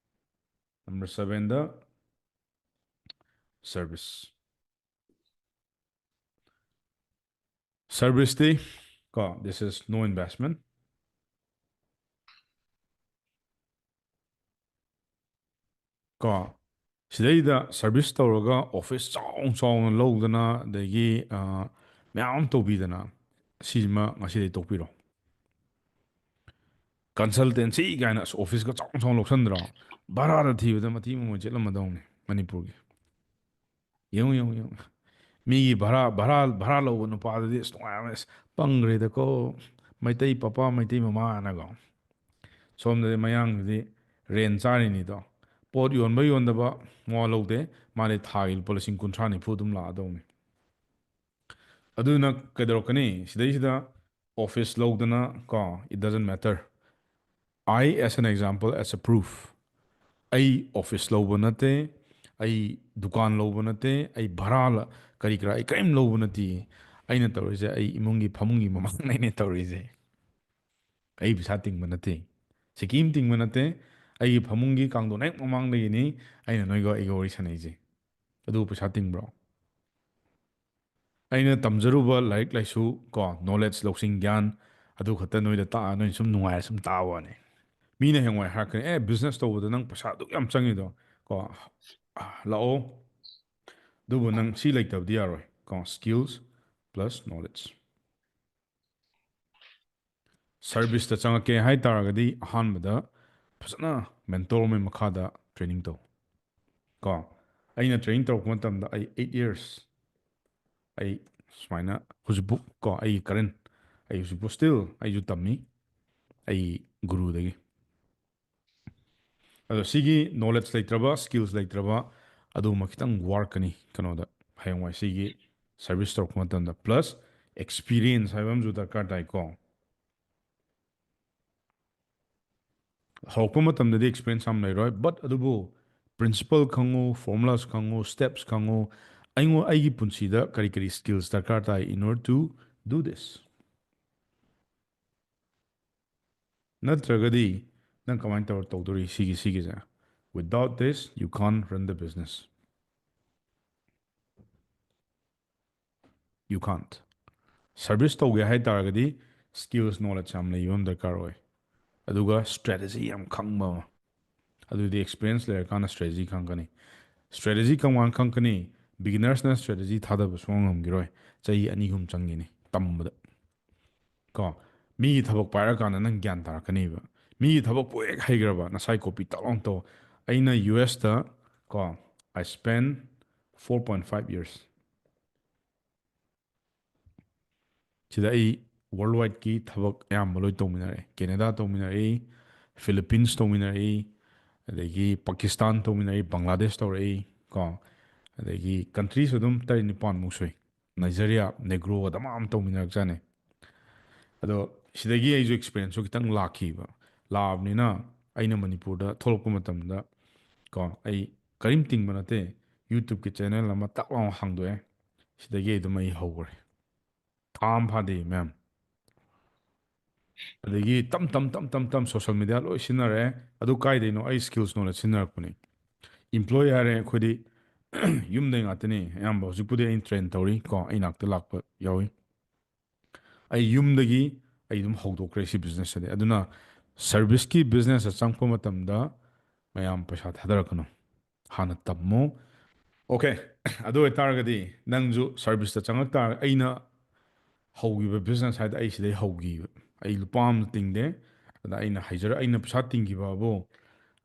number sevenꯗ service. Serviceꯇꯤ ꯀꯣ, this is no investment. ꯀꯣ, ꯁꯤꯗꯩꯗ service ꯇꯧꯔꯒ office ꯆꯥꯎ ꯆꯥꯎꯅ ꯂꯧꯗꯅ, ꯑꯗꯒꯤ ꯃꯌꯥꯝ ꯑꯃ ꯇꯧꯕꯤꯗꯅ, ꯁꯤꯃ ꯉꯁꯤꯗꯩ ꯇꯣꯛꯄꯤꯔꯣ꯫ Consultancy ꯀꯥꯏꯅ ꯑꯁ officeꯀ ꯆꯥꯎ ꯆꯥꯎꯅ ꯂꯧꯁꯟꯗ꯭ꯔꯣ? ꯚꯔꯥꯗ ꯊꯤꯕꯗ ꯃꯊꯤ ꯃꯃꯣꯏ ꯆꯦꯠꯂꯝꯃꯗꯧꯅꯤ ꯃꯅꯤꯄꯨꯔꯒꯤ꯫ ꯌꯦꯡꯉꯨ, ꯌꯦꯡꯉꯨ, ꯌꯦꯡꯉꯨ꯫ ꯃꯤꯒꯤ ꯚꯔꯥ, ꯚꯔꯥ, ꯚꯔꯥ ꯂꯧꯕ ꯅꯨꯄꯥꯗꯨꯗꯤ ꯑꯁ ꯅꯨꯡꯉꯥꯏꯔꯝꯃꯦ꯫ "ꯑꯁ, ꯄꯪꯈ꯭ꯔꯦꯗꯀꯣ, ꯃꯩꯇꯩ ꯄꯄꯥ, ꯃꯩꯇꯩ ꯃꯃꯥꯅꯀꯣ"꯫ ꯁꯣꯝꯗꯗꯤ ꯃꯌꯥꯡꯗꯨꯗꯤ rent ꯆꯥꯔꯤꯅꯤꯗꯣ꯫ ꯄꯣꯠ ꯌꯣꯟꯕ ꯌꯣꯟꯗꯕ ꯃꯋꯥ ꯂꯧꯗꯦ꯫ ꯃꯥꯗꯤ ꯊꯥꯒꯤ ꯂꯨꯄꯥ ꯂꯤꯁꯤꯡ ꯀꯨꯟꯊ꯭ꯔꯥ ꯅꯤꯐꯨ ꯑꯗꯨꯝ ꯂꯥꯛꯑꯗꯧꯅꯤ꯫ ꯑꯗꯨꯅ ꯀꯩꯗꯧꯔꯛꯀꯅꯤ? ꯁꯤꯗꯩꯁꯤꯗ office ꯂꯧꯗꯅ ꯀꯣ, it doesn't matter. I, as an example, as a proof. ꯑꯩ office ꯂꯧꯕ ꯅꯠꯇꯦ, ꯑꯩ ꯗꯨꯀꯥꯟ ꯂꯧꯕ ꯅꯠꯇꯦ, ꯑꯩ ꯚꯔꯥ ꯂ-, ꯀꯔꯤ ꯀꯔꯥ ꯑꯩ ꯀꯔꯤꯝ ꯂꯧꯕ ꯅꯠꯇꯦ꯫ ꯑꯩꯅ ꯇꯧꯔꯤꯁꯦ ꯑꯩ ꯏꯃꯨꯡꯒꯤ ꯐꯃꯨꯡꯒꯤ ꯃꯃꯥꯡꯗ ꯑꯩꯅ ꯇꯧꯔꯤꯁꯦ꯫ ꯑꯩ ꯄꯩꯁꯥ ꯇꯤꯡꯕ ꯅꯠꯇꯦ, ꯁꯤꯀꯤ ꯑꯃ ꯇꯤꯡꯕ ꯅꯠꯇꯦ, ꯑꯩꯒꯤ ꯐꯃꯨꯡꯒꯤ ꯀꯥꯡꯊꯣꯟ ꯍꯦꯛ ꯃꯃꯥꯡꯗꯒꯤꯅꯤ ꯑꯩꯅ ꯅꯣꯏꯒ ꯑꯩꯒ ꯋꯥꯔꯤ ꯁꯥꯟꯅꯩꯁꯦ꯫ ꯑꯗꯨ ꯄꯩꯁꯥ ꯇꯤꯡꯕ꯭ꯔꯣ? ꯑꯩꯅ ꯇꯝꯖꯔꯨꯕ ꯂꯥꯏꯔꯤꯛ ꯂꯥꯏꯁꯨ ꯀꯣ, knowledge, ꯂꯧꯁꯤꯡ ꯒ꯭ꯌꯥꯟ, ꯑꯗꯨ ꯈꯛꯇ ꯅꯣꯏꯗ ꯇꯥꯛꯑ ꯅꯣꯏꯅ ꯁꯨꯝ ꯅꯨꯡꯉꯥꯏꯔ ꯁꯨꯝ ꯇꯥꯕ ꯋꯥꯅꯤ꯫ ꯃꯤꯅ ꯍꯌꯦꯡꯋꯥꯏ ꯍꯥꯏꯔꯛꯀꯅꯤ, "ꯑꯦ, business ꯇꯧꯕꯗ ꯅꯪ ꯄꯩꯁꯥ ꯑꯗꯨꯛ ꯌꯥꯝ ꯆꯪꯉꯤꯗꯣ ꯀꯣ, ꯂꯥꯛꯑꯣ"꯫ ꯑꯗꯨꯕꯨ ꯅꯪ ꯁꯤ ꯂꯩꯇꯕꯗꯤ ꯌꯥꯔꯣꯏ ꯀꯣ, skills plus knowledge꯫ Serviceꯇ ꯆꯪꯉꯛꯀꯦ ꯍꯥꯏ ꯇꯥꯔꯒꯗꯤ ꯑꯍꯥꯟꯕꯗ ꯐꯖꯅ mentor ꯑꯃꯒꯤ ꯃꯈꯥꯗ training ꯇꯧ ꯀꯣ꯫ ꯑꯩꯅ training ꯇꯧꯔꯛꯄ ꯃꯇꯝꯗ ꯑꯩ eight years, ꯑꯩ ꯁꯨꯃꯥꯏꯅ ꯍꯧꯖꯤꯛꯐꯥꯎ ꯀꯣ, ꯑꯩꯒꯤ current, ꯑꯩ ꯍꯧꯖꯤꯛꯐꯥꯎ still ꯑꯩꯁꯨ ꯇꯝꯃꯤ ꯑꯩ ꯒꯨꯔꯨꯗꯒꯤ꯫ ꯑꯗꯣ ꯁꯤꯒꯤ knowledge ꯂꯩꯇ꯭ꯔꯕ, skills ꯂꯩꯇ꯭ꯔꯕ, ꯑꯗꯨꯒꯨꯝꯕ ꯈꯤꯇꯪ ꯋꯥꯔꯛꯀꯅꯤ ꯀꯩꯅꯣꯗ, ꯍꯌꯦꯡꯋꯥꯏ ꯁꯤꯒꯤ service ꯇꯧꯔꯛꯄ ꯃꯇꯝꯗ꯫ Plus experience ꯍꯥꯏꯕ ꯑꯃꯁꯨ ꯗꯔꯀꯥꯔ ꯇꯥꯏꯀꯣ꯫ ꯍꯧꯔꯛꯄ ꯃꯇꯝꯗꯗꯤ experience ꯌꯥꯝ ꯂꯩꯔꯣꯏ, but ꯑꯗꯨꯕꯨ principle ꯈꯪꯉꯨ, formulas ꯈꯪꯉꯨ, steps ꯈꯪꯉꯨ, ꯑꯩꯉꯣꯟ-, ꯑꯩꯒꯤ ꯄꯨꯟꯁꯤꯗ ꯀꯔꯤ ꯀꯔꯤ skills ꯗꯔꯀꯥꯔ ꯇꯥꯏ in order to do this꯫ ꯅꯠꯇ꯭ꯔꯒꯗꯤ ꯅꯪ ꯀꯃꯥꯏꯅ ꯇꯧꯔ ꯇꯧꯗꯣꯔꯤ ꯁꯤꯒꯤ ꯁꯤꯒꯤꯁꯦ? Without this, you can't run the business. You can't. Service ꯇꯧꯒꯦ ꯍꯥꯏ ꯇꯥꯔꯒꯗꯤ skills knowledge ꯌꯥꯝ ꯂꯩꯕ ꯑꯃ ꯗꯔꯀꯥꯔ ꯑꯣꯏ, ꯑꯗꯨꯒ strategy ꯌꯥꯝ ꯈꯪꯕ ꯑꯃ꯫ ꯑꯗꯨꯗꯤ experience ꯂꯩꯔꯀꯥꯟꯗ strategy ꯈꯪꯒꯅꯤ꯫ Strategy ꯀꯔꯝꯀꯥꯟ ꯈꯪꯒꯅꯤ? Beginnersꯅ strategy ꯊꯥꯗꯕ ꯁꯨꯡꯉꯝ ꯉꯝꯈꯤꯔꯣꯏ꯫ ꯆꯍꯤ ꯑꯅꯤ ꯑꯍꯨꯝ ꯆꯪꯒꯅꯤ ꯇꯝꯕꯗ꯫ ꯀꯣ, ꯃꯤꯒꯤ ꯊꯕꯛ ꯄꯥꯏꯔꯀꯥꯟꯗ ꯅꯪ ꯒ꯭ꯌꯥꯟ ꯇꯥꯔꯛꯀꯅꯦꯕ꯫ ꯃꯤꯒꯤ ꯊꯕꯛꯄꯨ ꯍꯦꯛ ꯍꯩꯈ꯭ꯔꯕ, ꯅꯁꯥꯏ copy ꯇꯛ ꯂꯥꯎꯅ ꯇꯧ꯫ ꯑꯩꯅ ꯌꯨ ꯑꯦꯁꯇ ꯀꯣ, I spent four point five years꯫ ꯁꯤꯗ ꯑꯩ worldwideꯀꯤ ꯊꯕꯛ ꯑꯌꯥꯝꯕ ꯂꯣꯏ ꯇꯧꯃꯤꯟꯅꯔꯛꯑꯦ꯫ ꯀꯦꯅꯦꯗꯥ ꯇꯧꯃꯤꯟꯅꯔꯛꯏ, ꯐꯤꯂꯤꯄꯤꯟꯁ ꯇꯧꯃꯤꯟꯅꯔꯛꯏ, ꯑꯗꯒꯤ ꯄꯥꯀꯤꯁꯇꯥꯟ ꯇꯧꯃꯤꯟꯅꯔꯛꯏ, ꯕꯪꯒ꯭ꯂꯥꯗꯦꯁ ꯇꯧꯔꯛꯏ, ꯀꯣ, ꯑꯗꯒꯤ countries ꯑꯗꯨꯝ ꯇꯔꯦꯠ ꯅꯤꯄꯥꯟꯃꯨꯛ ꯁꯨꯏ꯫ ꯅꯥꯏꯖꯦꯔꯤꯌꯥ, ꯅꯦꯒ꯭ꯔꯣꯒ ꯗꯃꯥ ꯑꯃ ꯇꯧꯃꯤꯟꯅꯔꯛꯆꯥꯠꯅꯤ꯫ ꯑꯗꯣ ꯁꯤꯗꯒꯤ ꯑꯩꯁꯨ experienceꯁꯨ ꯈꯤꯇꯪ ꯂꯥꯛꯈꯤꯕ꯫ ꯂꯥꯛꯑꯕꯅꯤꯅ ꯑꯩꯅ ꯃꯅꯤꯄꯨꯔꯗ ꯊꯣꯛꯂꯛꯄ ꯃꯇꯝꯗ ꯀꯣ, ꯑꯩ ꯀꯔꯤꯝ ꯇꯤꯡꯕ ꯅꯠꯇꯦ, YouTubeꯀꯤ channel ꯑꯃ ꯇꯛ ꯂꯥꯎꯅ ꯍꯥꯡꯗꯣꯛꯑꯦ꯫ ꯁꯤꯗꯒꯤ ꯑꯗꯨꯝ ꯑꯩ ꯍꯧꯈ꯭ꯔꯦ꯫ ꯊꯥ ꯑꯃ ꯐꯥꯗꯦ, ꯃꯌꯥꯝ꯫ ꯑꯗꯒꯤ ꯇꯞ ꯇꯞ ꯇꯞ ꯇꯞ ꯇꯞ social media ꯂꯣꯏ ꯁꯤꯖꯤꯟꯅꯔꯦ꯫ ꯑꯗꯨ ꯀꯥꯏꯗꯩꯅꯣ? ꯑꯩ skills knowledge ꯁꯤꯖꯤꯟꯅꯔꯛꯄꯅꯤ꯫ Employee ꯍꯥꯏꯔꯦ ꯑꯩꯈꯣꯏꯗꯤ ꯌꯨꯝꯗꯩ ꯉꯥꯛꯇꯅꯤ ꯑꯌꯥꯝꯕ꯫ ꯍꯧꯖꯤꯛꯄꯨꯗꯤ ꯑꯩꯅ train ꯇꯧꯔꯤ ꯀꯣ, ꯑꯩ ꯅꯥꯛꯇ ꯂꯥꯛꯄ ꯌꯥꯎꯏ꯫ ꯑꯩ ꯌꯨꯝꯗꯒꯤ ꯑꯩ ꯑꯗꯨꯝ ꯍꯧꯗꯣꯛꯈ꯭ꯔꯦ ꯁꯤ businessꯁꯤꯗꯤ꯫ ꯑꯗꯨꯅ serviceꯀꯤ businessꯇ ꯆꯪꯉꯛꯄ ꯃꯇꯝꯗ ꯃꯌꯥꯝ ꯄꯩꯁꯥ ꯊꯥꯗꯔꯛꯀꯅꯨ, ꯍꯥꯟꯅ ꯇꯝꯃꯨ꯫ Okay, ꯑꯗꯨ ꯑꯣꯏꯇꯥꯔꯒꯗꯤ ꯅꯪꯁꯨ serviceꯇ ꯆꯪꯉꯛ ꯇꯥꯔꯒ, ꯑꯩꯅ ꯍꯧꯈꯤꯕ business ꯍꯥꯏꯗꯤ ꯑꯩ ꯁꯤꯗꯩ ꯍꯧꯈꯤꯕ꯫ ꯑꯩ ꯂꯨꯄꯥ ꯑꯃ ꯇꯤꯡꯗꯦ꯫ ꯑꯗ ꯑꯩꯅ ꯍꯩꯖꯔ-, ꯑꯩꯅ ꯄꯩꯁꯥ ꯇꯤꯡꯈꯤꯕ ꯍꯥꯏꯕꯨ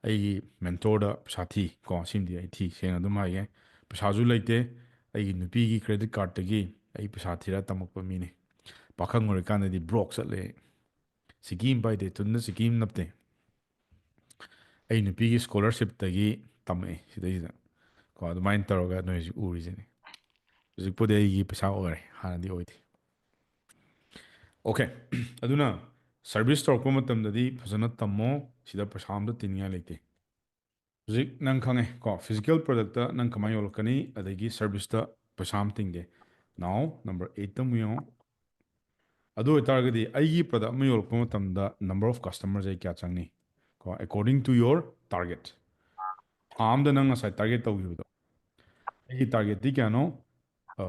ꯑꯩꯒꯤ mentorꯗ ꯄꯩꯁꯥ ꯊꯤ ꯀꯣ, ꯁꯤꯃꯗꯤ ꯑꯩ ꯊꯤ, ꯁꯦꯡꯅ ꯑꯗꯨꯝ ꯍꯥꯏꯒꯦ꯫ ꯄꯩꯁꯥꯁꯨ ꯂꯩꯇꯦ꯫ ꯑꯩꯒꯤ ꯅꯨꯄꯤꯒꯤ credit cardꯇꯒꯤ ꯑꯩ ꯄꯩꯁꯥ ꯊꯤꯔ ꯇꯝꯃꯛꯄ ꯃꯤꯅꯤ꯫ ꯄꯥꯈꯪ ꯑꯣꯏꯔꯤꯀꯥꯟꯗꯗꯤ broke ꯆꯠꯂꯦ꯫ ꯁꯤꯀꯤ ꯑꯃ ꯄꯥꯏꯗꯦ, ꯊꯨꯟꯗ ꯁꯤꯀꯤ ꯑꯃ ꯅꯞꯇꯦ꯫ ꯑꯩ ꯅꯨꯄꯤꯒꯤ scholarshipꯇꯒꯤ ꯇꯝꯃꯛꯑꯦ ꯁꯤꯗꯩꯁꯤꯗ꯫ ꯀꯣ, ꯑꯗꯨꯃꯥꯏꯅ ꯇꯧꯔꯒ ꯅꯣꯏ ꯍꯧꯖꯤꯛ ꯎꯔꯤꯁꯤꯅꯤ꯫ ꯍꯧꯖꯤꯛꯄꯨꯗꯤ ꯑꯩꯒꯤ ꯄꯩꯁꯥ ꯑꯣꯏꯔꯦ, ꯍꯥꯟꯅꯗꯤ ꯑꯣꯏꯗꯦ꯫ Okay, ꯑꯗꯨꯅ service ꯇꯧꯔꯛꯄ ꯃꯇꯝꯗꯗꯤ ꯐꯖꯅ ꯇꯝꯃꯣ, ꯁꯤꯗ ꯄꯩꯁꯥ ꯑꯝꯇ ꯇꯤꯡꯅꯤꯡꯉꯥꯏ ꯂꯩꯇꯦ꯫ ꯍꯧꯖꯤꯛ ꯅꯪ ꯈꯪꯉꯦ ꯀꯣ, physical productꯇ ꯅꯪ ꯀꯃꯥꯏꯅ ꯌꯣꯜꯂꯛꯀꯅꯤ, ꯑꯗꯒꯤ serviceꯇ ꯄꯩꯁꯥ ꯑꯃ ꯇꯤꯡꯗꯦ꯫ Now, number eightꯇ ꯑꯃꯨꯛ ꯌꯦꯡꯉꯣ꯫ ꯑꯗꯨ ꯑꯣꯏꯇꯥꯔꯒꯗꯤ ꯑꯩꯒꯤ product ꯑꯃ ꯌꯣꯜꯂꯛꯄ ꯃꯇꯝꯗ number of customers ꯑꯩ ꯀꯌꯥ ꯆꯪꯅꯤ? ꯀꯣ, according to your target. ꯊꯥ ꯑꯝꯗ ꯅꯪ ꯉꯁꯥꯏ target ꯇꯧꯈꯤꯕꯗꯣ, ꯑꯩꯒꯤ targetꯇꯤ ꯀꯌꯥꯅꯣ? ꯑ,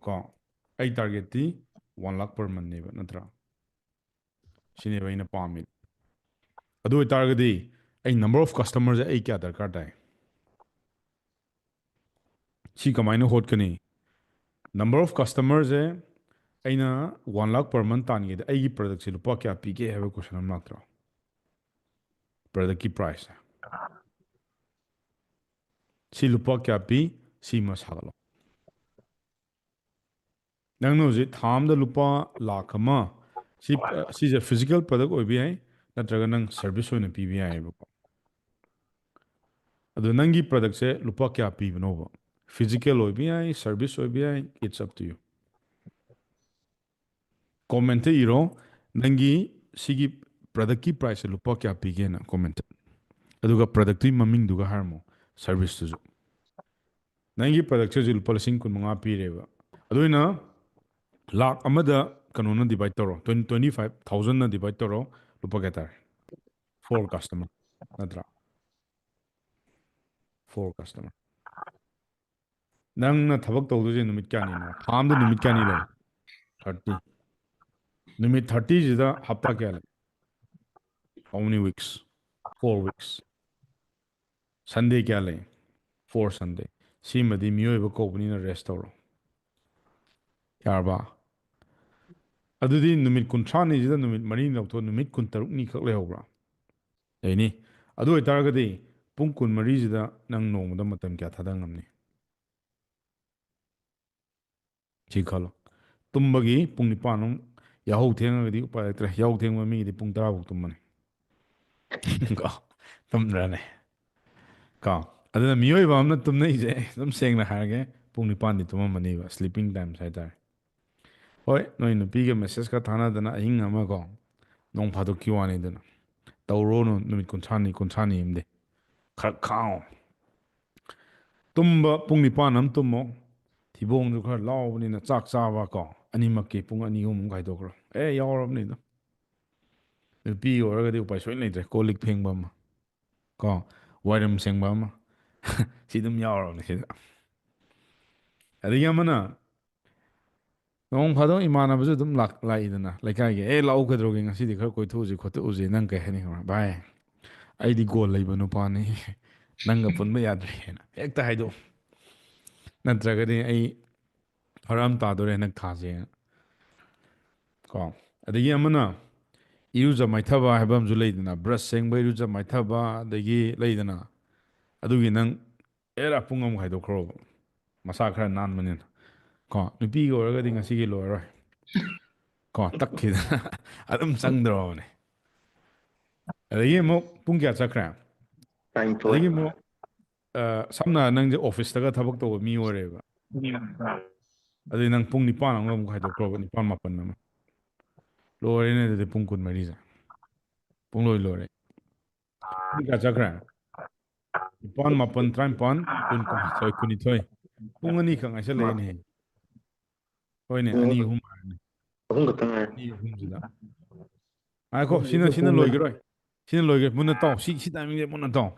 ꯀꯣ, ꯑꯩ targetꯇꯤ one lakh per monthꯅꯦꯕ, ꯅꯠꯇ꯭ꯔꯥ? ꯁꯤꯅꯦꯕ ꯑꯩꯅ ꯄꯥꯝꯃꯤꯗꯣ꯫ ꯑꯗꯨ ꯑꯣꯏꯇꯥꯔꯒꯗꯤ ꯑꯩ number of customerꯁꯦ ꯑꯩ ꯀꯌꯥ ꯗꯔꯀꯥꯔ ꯇꯥꯏ? ꯁꯤ ꯀꯃꯥꯏꯅ ꯍꯣꯠꯀꯅꯤ? Number of customerꯁꯦ ꯑꯩꯅ one lakh per month ꯇꯥꯟꯒꯦꯗꯤ ꯑꯩꯒꯤ productꯁꯦ ꯂꯨꯄꯥ ꯀꯌꯥ ꯄꯤꯒꯦ ꯍꯥꯏꯕ question ꯑꯃ ꯂꯥꯛꯇ꯭ꯔꯣ? Productꯀꯤ priceꯁꯦ, ꯁꯤ ꯂꯨꯄꯥ ꯀꯌꯥ ꯄꯤ? ꯁꯤꯃ ꯁꯥꯒꯠꯂꯣ꯫ ꯅꯪꯅ ꯍꯧꯖꯤꯛ ꯊꯥ ꯑꯝꯗ ꯂꯨꯄꯥ ꯂꯥꯈ ꯑꯃ, ꯁꯤ, ꯁꯤꯁꯦ physical product ꯑꯣꯏꯕ ꯌꯥꯏ, ꯅꯠꯇ꯭ꯔꯒ ꯅꯪ service ꯑꯣꯏꯅ ꯄꯤꯕ ꯌꯥꯏꯑꯕꯀꯣ꯫ ꯑꯗꯣ ꯅꯪꯒꯤ productꯁꯦ ꯂꯨꯄꯥ ꯀꯌꯥ ꯄꯤꯕꯅꯣꯕ? Physical ꯑꯣꯏꯕ ꯌꯥꯏ, service ꯑꯣꯏꯕ ꯌꯥꯏ, it's up to you. Commentꯇ ꯏꯔꯣ, ꯅꯪꯒꯤ ꯁꯤꯒꯤ productꯀꯤ priceꯁꯦ ꯂꯨꯄꯥ ꯀꯌꯥ ꯄꯤꯒꯦꯅ commentꯇ꯫ ꯑꯗꯨꯒ productꯇꯨꯒꯤ ꯃꯃꯤꯡꯗꯨꯒ ꯍꯥꯏꯔꯝꯃꯣ, serviceꯇꯨꯁꯨ꯫ ꯅꯪꯒꯤ productꯁꯦ ꯍꯧꯖꯤꯛ ꯂꯨꯄꯥ ꯂꯤꯁꯤꯡ ꯀꯨꯟꯃꯉꯥ ꯄꯤꯔꯦꯕ꯫ ꯑꯗꯨ ꯑꯣꯏꯅ ꯂꯥꯛ ꯑꯃꯗ ꯀꯩꯅꯣꯅ divide ꯇꯧꯔꯣ, twenty, twenty five thousandꯅ divide ꯇꯧꯔꯣ, ꯂꯨꯄꯥ ꯀꯌꯥ ꯇꯥꯔꯦ? Four customer, ꯅꯠꯇ꯭ꯔꯥ? Four customer. ꯅꯪꯅ ꯊꯕꯛ ꯇꯧꯗꯣꯏꯁꯦ ꯅꯨꯃꯤꯠ ꯀꯌꯥꯅꯤꯅꯣ? ꯊꯥ ꯑꯝꯗ ꯅꯨꯃꯤꯠ ꯀꯌꯥꯅꯤ ꯂꯩ? Thirty. ꯅꯨꯃꯤꯠ thirtyꯁꯤꯗ ꯍꯞꯇꯥ ꯀꯌꯥ ꯂꯩ? How many weeks? Four weeks. Sunday ꯀꯌꯥ ꯂꯩ? Four Sunday. ꯁꯤꯃꯗꯤ ꯃꯤꯑꯣꯏꯕ ꯀꯧꯕꯅꯤꯅ rest ꯇꯧꯔꯣ꯫ ꯌꯥꯔꯕ? ꯑꯗꯨꯗꯤ ꯅꯨꯃꯤꯠ ꯀꯨꯟꯊ꯭ꯔꯥꯅꯤꯁꯤꯗ ꯅꯨꯃꯤꯠ ꯃꯔꯤꯅꯤ ꯂꯧꯊꯣꯛ, ꯅꯨꯃꯤꯠ ꯀꯨꯟꯇꯔꯨꯛꯅꯤ ꯈꯛ ꯂꯩꯍꯧꯕ꯭ꯔꯥ? ꯂꯩꯅꯤ꯫ ꯑꯗꯨ ꯑꯣꯏꯇꯥꯔꯒꯗꯤ ꯄꯨꯡ ꯀꯨꯟꯃꯔꯤꯁꯤꯗ ꯅꯪ ꯅꯣꯡꯃꯗ ꯃꯇꯝ ꯀꯌꯥ ꯊꯥꯗ ꯉꯝꯅꯤ? ꯁꯤ ꯈꯜꯂꯣ꯫ ꯇꯨꯝꯕꯒꯤ ꯄꯨꯡ ꯅꯤꯄꯥꯟ ꯑꯃꯨꯛ, ꯌꯥꯍꯧ ꯊꯦꯡꯉꯒꯗꯤ ꯎꯄꯥꯏ ꯂꯩꯇ꯭ꯔꯦ꯫ ꯌꯥꯍꯧ ꯊꯦꯡꯕ ꯃꯤꯒꯤꯗꯤ ꯄꯨꯡ ꯇꯔꯥ ꯐꯥꯎ ꯇꯨꯝꯕꯅꯤ꯫ ꯀꯣ? ꯇꯨꯝꯗ꯭ꯔꯅꯦ? ꯀꯣ? ꯑꯗꯨꯅ ꯃꯤꯑꯣꯏꯕ ꯑꯃꯅ ꯇꯨꯝꯅꯩꯁꯦ, ꯑꯗꯨꯝ ꯁꯦꯡꯅ ꯍꯥꯏꯔꯒꯦ, ꯄꯨꯡ ꯅꯤꯄꯥꯟꯗꯤ ꯇꯨꯝꯃꯝꯃꯅꯤꯕ, sleeping times ꯍꯥꯏꯇꯥꯔꯦ꯫ ꯍꯣꯏ, ꯅꯣꯏ ꯅꯨꯄꯤꯒ message ꯈꯔ ꯊꯥꯅꯗꯅ ꯑꯍꯤꯡ ꯑꯃ ꯀꯣ, ꯅꯣꯡ ꯐꯥꯗꯣꯛꯀꯤ ꯋꯥꯅꯤꯗꯅ꯫ ꯇꯧꯔꯣꯅꯨ, ꯅꯨꯃꯤꯠ ꯀꯨꯟꯊ꯭ꯔꯥꯅꯤ, ꯀꯨꯟꯊ꯭ꯔꯥꯅꯤ ꯑꯃꯗꯤ꯫ ꯈꯔ ꯈꯥꯡꯉꯣ꯫ ꯇꯨꯝꯕ ꯄꯨꯡ ꯅꯤꯄꯥꯟ ꯑꯃ ꯇꯨꯝꯃꯣ꯫ ꯊꯤꯕꯣꯡꯁꯨ ꯈꯔ ꯂꯥꯎꯕꯅꯤꯅ ꯆꯥꯛ ꯆꯥꯕ ꯀꯣ, ꯑꯅꯤꯃꯛꯀꯤ ꯄꯨꯡ ꯑꯅꯤ ꯑꯍꯨꯝ ꯑꯃ ꯈꯥꯏꯗꯣꯛꯈ꯭ꯔꯣ꯫ ꯑꯦ, ꯌꯥꯎꯔꯕꯅꯤꯗ꯫ ꯅꯨꯄꯤ ꯑꯣꯏꯔꯒꯗꯤ ꯎꯄꯥꯏ ꯁꯣꯏꯅ ꯂꯩꯇ꯭ꯔꯦ꯫ ꯀꯣꯜ ꯂꯤꯛ ꯐꯦꯡꯕ ꯑꯃ, ꯀꯣ, ꯋꯥꯏꯔꯝ ꯁꯦꯡꯕ ꯑꯃ, ꯁꯤ ꯑꯗꯨꯝ ꯌꯥꯎꯔꯕꯅꯤ ꯁꯤꯗ꯫ ꯑꯗꯒꯤ ꯑꯃꯅ, ꯅꯣꯡ ꯐꯥꯗꯣꯛ ꯏꯃꯥꯟꯅꯕꯁꯨ ꯑꯗꯨꯝ ꯂꯥꯛ-, ꯂꯥꯛꯏꯗꯅ ꯂꯩꯀꯥꯏꯒꯤ, "ꯑꯦ, ꯂꯥꯛꯎ, ꯀꯩꯗꯧꯔꯒꯦ, ꯉꯁꯤꯗꯤ ꯈꯔ ꯀꯣꯏꯊꯣꯛꯎꯁꯤ ꯈꯣꯠꯇꯣꯛꯎꯁꯤ", ꯅꯪ ꯀꯩ ꯍꯥꯏꯅꯤ ꯈꯪꯕ꯭ꯔꯥ? "ꯚꯥꯏ, ꯑꯩꯗꯤ ꯒꯣꯜ ꯂꯩꯕ ꯅꯨꯄꯥꯅꯤ, ꯅꯪꯒ ꯄꯨꯟꯕ ꯌꯥꯗ꯭ꯔꯦꯅ" ꯍꯦꯛꯇ ꯍꯥꯏꯗꯣꯛꯎ꯫ ꯅꯠꯇ꯭ꯔꯒꯗꯤ, "ꯑꯩ ꯐꯔꯛ ꯑꯃ ꯇꯥꯗꯣꯔꯦ ꯍꯟꯗꯛ ꯊꯥꯁꯦꯅ"꯫ ꯀꯣ, ꯑꯗꯒꯤ ꯑꯃꯅ ꯏꯔꯨꯖ ꯃꯥꯏꯊꯕ ꯍꯥꯏꯕ ꯑꯃꯁꯨ ꯂꯩꯗꯅ, ꯕ꯭ꯔꯁ ꯁꯦꯡꯕ, ꯏꯔꯨꯖ ꯃꯥꯏꯊꯕ, ꯑꯗꯒꯤ ꯂꯩꯗꯅ, ꯑꯗꯨꯒꯤ ꯅꯪ ꯑꯦꯔꯥ ꯄꯨꯡ ꯑꯃ ꯈꯥꯏꯗꯣꯛꯈ꯭ꯔꯣꯕ, ꯃꯁꯥ ꯈꯔ ꯅꯥꯟꯕꯅꯤꯅ꯫ ꯀꯣ, ꯅꯨꯄꯤꯒꯤ ꯑꯣꯏꯔꯒꯗꯤ ꯉꯁꯤꯒꯤ ꯂꯣꯏꯔꯔꯣꯏ꯫ ꯀꯣ, ꯇꯛꯈꯤꯗꯅ ꯑꯗꯨꯝ ꯆꯪꯗ꯭ꯔꯣꯕꯅꯦ꯫ ꯑꯗꯒꯤ ꯑꯃꯨꯛ ꯄꯨꯡ ꯀꯌꯥ ꯆꯠꯈ꯭ꯔꯦ? ꯑꯗꯒꯤ ꯑꯃꯨꯛ, ꯑ, ꯁꯝꯅ ꯍꯥꯏꯔ ꯅꯪꯁꯦ ꯑꯣꯐꯤꯁꯇꯒ ꯊꯕꯛ ꯇꯧꯕ ꯃꯤ ꯑꯣꯏꯔꯦꯕ꯫ ꯑꯗꯨꯗꯤ ꯅꯪ ꯄꯨꯡ ꯅꯤꯄꯥꯟ ꯑꯃꯒ ꯑꯃꯨꯛ ꯈꯥꯏꯗꯣꯛꯈ꯭ꯔꯣꯕ, ꯅꯤꯄꯥꯟ, ꯃꯥꯄꯟ ꯑꯃ꯫ ꯂꯣꯏꯔꯦꯅꯦ ꯑꯗꯨꯗꯤ ꯄꯨꯡ ꯀꯨꯟꯃꯔꯤꯁꯦ꯫ ꯄꯨꯡ ꯂꯣꯏ ꯂꯣꯏꯔꯦ꯫ ꯄꯨꯡ ꯀꯌꯥ ꯆꯠꯈ꯭ꯔꯦ? ꯅꯤꯄꯥꯟ, ꯃꯥꯄꯟ, ꯇꯔꯥꯅꯤꯄꯥꯟ, ꯀꯨꯟ, ꯀꯨꯟꯃꯥꯊꯣꯏ, ꯀꯨꯟꯅꯤꯊꯣꯏ꯫ ꯄꯨꯡ ꯑꯅꯤꯈꯛ ꯉꯥꯏꯁꯜꯂꯛꯑꯦꯅꯦ꯫ ꯍꯣꯏꯅꯦ, ꯄꯨꯡ ꯑꯅꯤ ꯑꯍꯨꯝ ꯍꯥꯏꯔꯅꯤ꯫ ꯑꯍꯨꯝ ꯈꯛꯇ ꯉꯥꯏꯔꯦ꯫ ꯑꯅꯤ ꯑꯍꯨꯝꯁꯤꯗ꯫ ꯉꯥꯏꯈꯣ, ꯁꯤꯅ, ꯁꯤꯅ ꯂꯣꯏꯈꯤꯔꯣꯏ꯫ ꯁꯤꯅ ꯂꯣꯏꯈꯤꯔꯣꯏ꯫ ꯃꯨꯟꯅ ꯇꯥꯎ꯫ ꯁꯤ, ꯁꯤ ꯇꯥꯏꯃꯤꯡꯁꯦ ꯃꯨꯟꯅ ꯇꯥꯎ꯫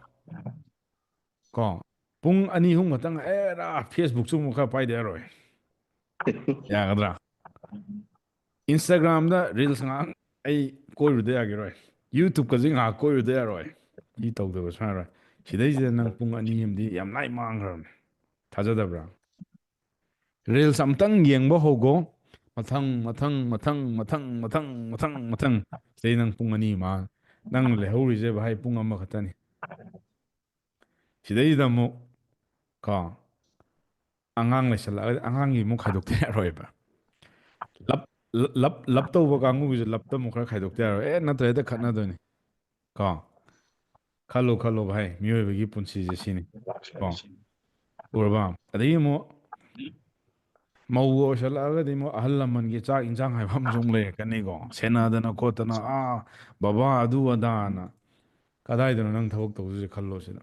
ꯀꯣ, ꯄꯨꯡ ꯑꯅꯤ ꯑꯍꯨꯝ ꯈꯛꯇꯪ, ꯑꯦꯔꯥ, Facebook ꯁꯨ ꯑꯃꯨꯛ ꯈꯔ ꯄꯥꯏꯗ ꯌꯥꯔꯣꯏ꯫ ꯌꯥꯒꯗ꯭ꯔꯥ? Instagram ꯗ reels ꯉꯥꯏꯍꯥꯛ ꯑꯩ ꯀꯣꯏꯔꯨꯗ ꯌꯥꯒꯤꯔꯣꯏ꯫ YouTube ꯀꯁꯦ ꯉꯥꯏꯍꯥꯛ ꯀꯣꯏꯔꯨꯗ ꯌꯥꯔꯣꯏ꯫ ꯁꯤ ꯇꯧꯗꯕ ꯁꯨꯡꯌꯥ ꯌꯥꯔꯣꯏ꯫ ꯁꯤꯗꯩꯁꯤꯗ ꯅꯪ ꯄꯨꯡ ꯑꯅꯤ ꯑꯃꯗꯤ ꯌꯥꯝ ꯂꯥꯏ ꯃꯥꯡꯈ꯭ꯔꯕꯅꯦ꯫ ꯊꯥꯖꯗꯕ꯭ꯔꯥ? Reels ꯑꯝꯇꯪ ꯌꯦꯡꯕ ꯍꯧꯒꯣ꯫ ꯃꯊꯪ, ꯃꯊꯪ, ꯃꯊꯪ, ꯃꯊꯪ, ꯃꯊꯪ, ꯃꯊꯪ, ꯃꯊꯪ꯫ ꯁꯤꯗꯩ ꯅꯪ ꯄꯨꯡ ꯑꯅꯤ ꯃꯥꯡ-, ꯅꯪ ꯂꯩꯍꯧꯔꯤꯁꯦ ꯚꯥꯏ ꯄꯨꯡ ꯑꯃꯈꯛꯇꯅꯤ꯫ ꯁꯤꯗꯩꯁꯤꯗ ꯑꯃꯨꯛ, ꯀꯣ, ꯑꯉꯥꯡ ꯂꯩꯁꯜꯂꯛꯑꯒꯗꯤ ꯑꯉꯥꯡꯒꯤ ꯑꯃꯨꯛ ꯈꯥꯏꯗꯣꯛꯇ ꯌꯥꯔꯣꯏꯕ꯫ Love, love, love ꯇꯧꯕ ꯀꯥꯡꯕꯨꯒꯤꯁꯨ love ꯇ ꯑꯃꯨꯛ ꯈꯔ ꯈꯥꯏꯗꯣꯛꯇ ꯌꯥꯔꯣꯏ꯫ ꯑꯦ, ꯅꯠꯇ꯭ꯔꯗꯤ ꯈꯠꯅꯗꯣꯏꯅꯤ꯫ ꯀꯣ? ꯈꯜꯂꯣ, ꯈꯜꯂꯣ ꯚꯥꯏ, ꯃꯤꯑꯣꯏꯕꯒꯤ ꯄꯨꯟꯁꯤꯁꯦ ꯁꯤꯅꯤ꯫ ꯀꯣ? ꯎꯔꯕ? ꯑꯗꯒꯤ ꯑꯃꯨꯛ ꯃꯧꯒ ꯑꯣꯏꯁꯜꯂꯛꯑꯒꯗꯤ ꯑꯃꯨꯛ ꯑꯍꯜ ꯂꯃꯟꯒꯤ ꯆꯥꯛ ꯏꯟꯁꯥꯡ ꯍꯥꯏꯕ ꯑꯃꯁꯨ ꯑꯃꯨꯛ ꯂꯩꯔꯛꯀꯅꯤꯀꯣ꯫ ꯁꯦꯟꯅꯗꯅ ꯈꯣꯠꯇꯅ, ꯑꯥ, ꯕꯕꯥ ꯑꯗꯨ ꯑꯗꯥꯅ꯫ ꯀꯗꯥꯏꯗꯅꯣ ꯅꯪ ꯊꯕꯛ ꯇꯧꯗꯣꯏꯁꯦ ꯈꯜꯂꯣ ꯁꯤꯗ꯫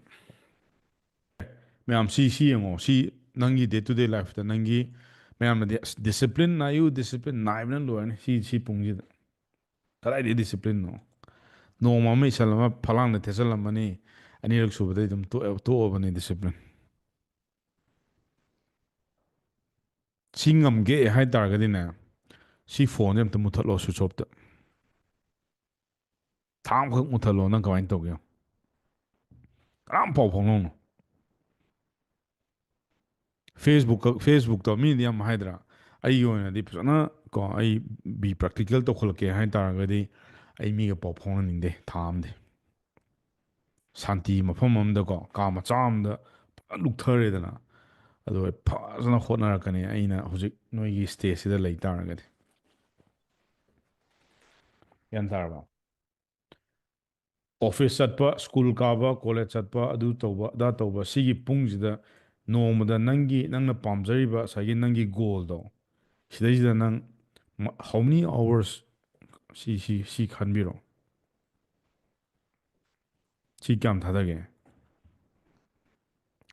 ꯃꯌꯥꯝ ꯁꯤ, ꯁꯤ ꯌꯦꯡꯉꯣ꯫ ꯁꯤ ꯅꯪꯒꯤ day to day life ꯇ ꯅꯪꯒꯤ ꯃꯌꯥꯝꯅꯗꯤ ꯑꯁ ꯗꯤꯁꯤꯄ꯭ꯂꯤꯟ ꯅꯥꯏꯌꯨ, ꯗꯤꯁꯤꯄ꯭ꯂꯤꯟ ꯅꯥꯏꯕꯅ ꯂꯣꯏꯔꯅꯤ ꯁꯤ ꯁꯤ ꯄꯨꯡꯁꯤꯗ꯫ ꯀꯗꯥꯏꯗꯒꯤ ꯗꯤꯁꯤꯄ꯭ꯂꯤꯟꯅꯣ? ꯅꯣꯡꯃ ꯑꯃ ꯏꯁꯜ ꯑꯃ ꯐꯂꯥꯡꯗ ꯊꯦꯠꯆꯜꯂꯝꯃꯅꯤ, ꯑꯅꯤꯔꯛ ꯁꯨꯕꯗꯩ ꯑꯗꯨꯝ ꯇꯣꯛꯑꯦ- ꯇꯣꯛꯑꯕꯅꯤ ꯗꯤꯁꯤꯄ꯭ꯂꯤꯟ꯫ ꯁꯤ ꯉꯝꯒꯦ ꯍꯥꯏꯇꯥꯔꯒꯗꯤꯅꯦ, ꯁꯤ ꯐꯣꯟꯁꯦ ꯑꯝꯇ ꯃꯨꯠꯊꯠꯂꯣ, ꯁ꯭ꯋꯤꯆ ꯑꯣꯐꯇ꯫ ꯊꯥ ꯑꯃꯈꯛ ꯃꯨꯠꯊꯠꯂꯣ, ꯅꯪ ꯀꯃꯥꯏꯅ ꯇꯧꯒꯦ? ꯀꯅꯥꯝ ꯄꯥꯎ ꯐꯥꯎꯅꯧꯅꯨ꯫ ꯐꯦꯁꯕꯨꯛ ꯐꯦꯁꯕꯨꯛꯇꯣ ꯃꯤꯅꯗꯤ ꯌꯥꯝ ꯍꯥꯏꯗ꯭ꯔꯥ? ꯑꯩꯒꯤ ꯑꯣꯏꯅꯗꯤ ꯐꯖꯅ ꯀꯣ, ꯑꯩ ꯕꯤ ꯄ꯭ꯔꯦꯛꯇꯤꯀꯦꯜ ꯇꯧꯈꯠꯂꯛꯀꯦ ꯍꯥꯏꯇꯥꯔꯒꯗꯤ ꯑꯩ ꯃꯤꯒ ꯄꯥꯎ ꯐꯥꯎꯅꯅꯤꯡꯗꯦ ꯊꯥ ꯑꯃꯗꯤ꯫ ꯁꯥꯟꯇꯤ ꯃꯐꯝ ꯑꯃꯗꯀꯣ, ꯀꯥ ꯃꯆꯥ ꯑꯃꯗ ꯐꯖꯅ ꯂꯨꯞꯊꯔꯦꯗꯅ, ꯑꯗꯨꯒ ꯐꯖꯅ ꯍꯣꯠꯅꯔꯛꯀꯅꯤ ꯑꯩꯅ ꯍꯧꯖꯤꯛ ꯅꯣꯏꯒꯤ ꯁ꯭ꯇꯦꯖꯁꯤꯗ ꯂꯩ ꯇꯥꯔꯒꯗꯤ꯫ ꯒ꯭ꯌꯥꯟ ꯇꯥꯔꯕ? ꯑꯣꯐꯤꯁ ꯆꯠꯄ, ꯁ꯭ꯀꯨꯜ ꯀꯥꯕ, ꯀꯣꯂꯦꯖ ꯆꯠꯄ, ꯑꯗꯨ ꯇꯧꯕ, ꯑꯗꯥ ꯇꯧꯕ, ꯁꯤꯒꯤ ꯄꯨꯡꯁꯤꯗ ꯅꯣꯡꯃꯗ ꯅꯪꯒꯤ, ꯅꯪꯅ ꯄꯥꯝꯖꯔꯤꯕ ꯉꯁꯥꯏꯒꯤ ꯅꯪꯒꯤ ꯒꯣꯜꯗꯣ, ꯁꯤꯗꯩꯁꯤꯗ ꯅꯪ ꯃ-, how many hours, ꯁꯤ, ꯁꯤ, ꯁꯤ ꯈꯟꯕꯤꯔꯣ꯫ ꯁꯤ ꯀꯌꯥꯝ ꯊꯥꯗꯒꯦ?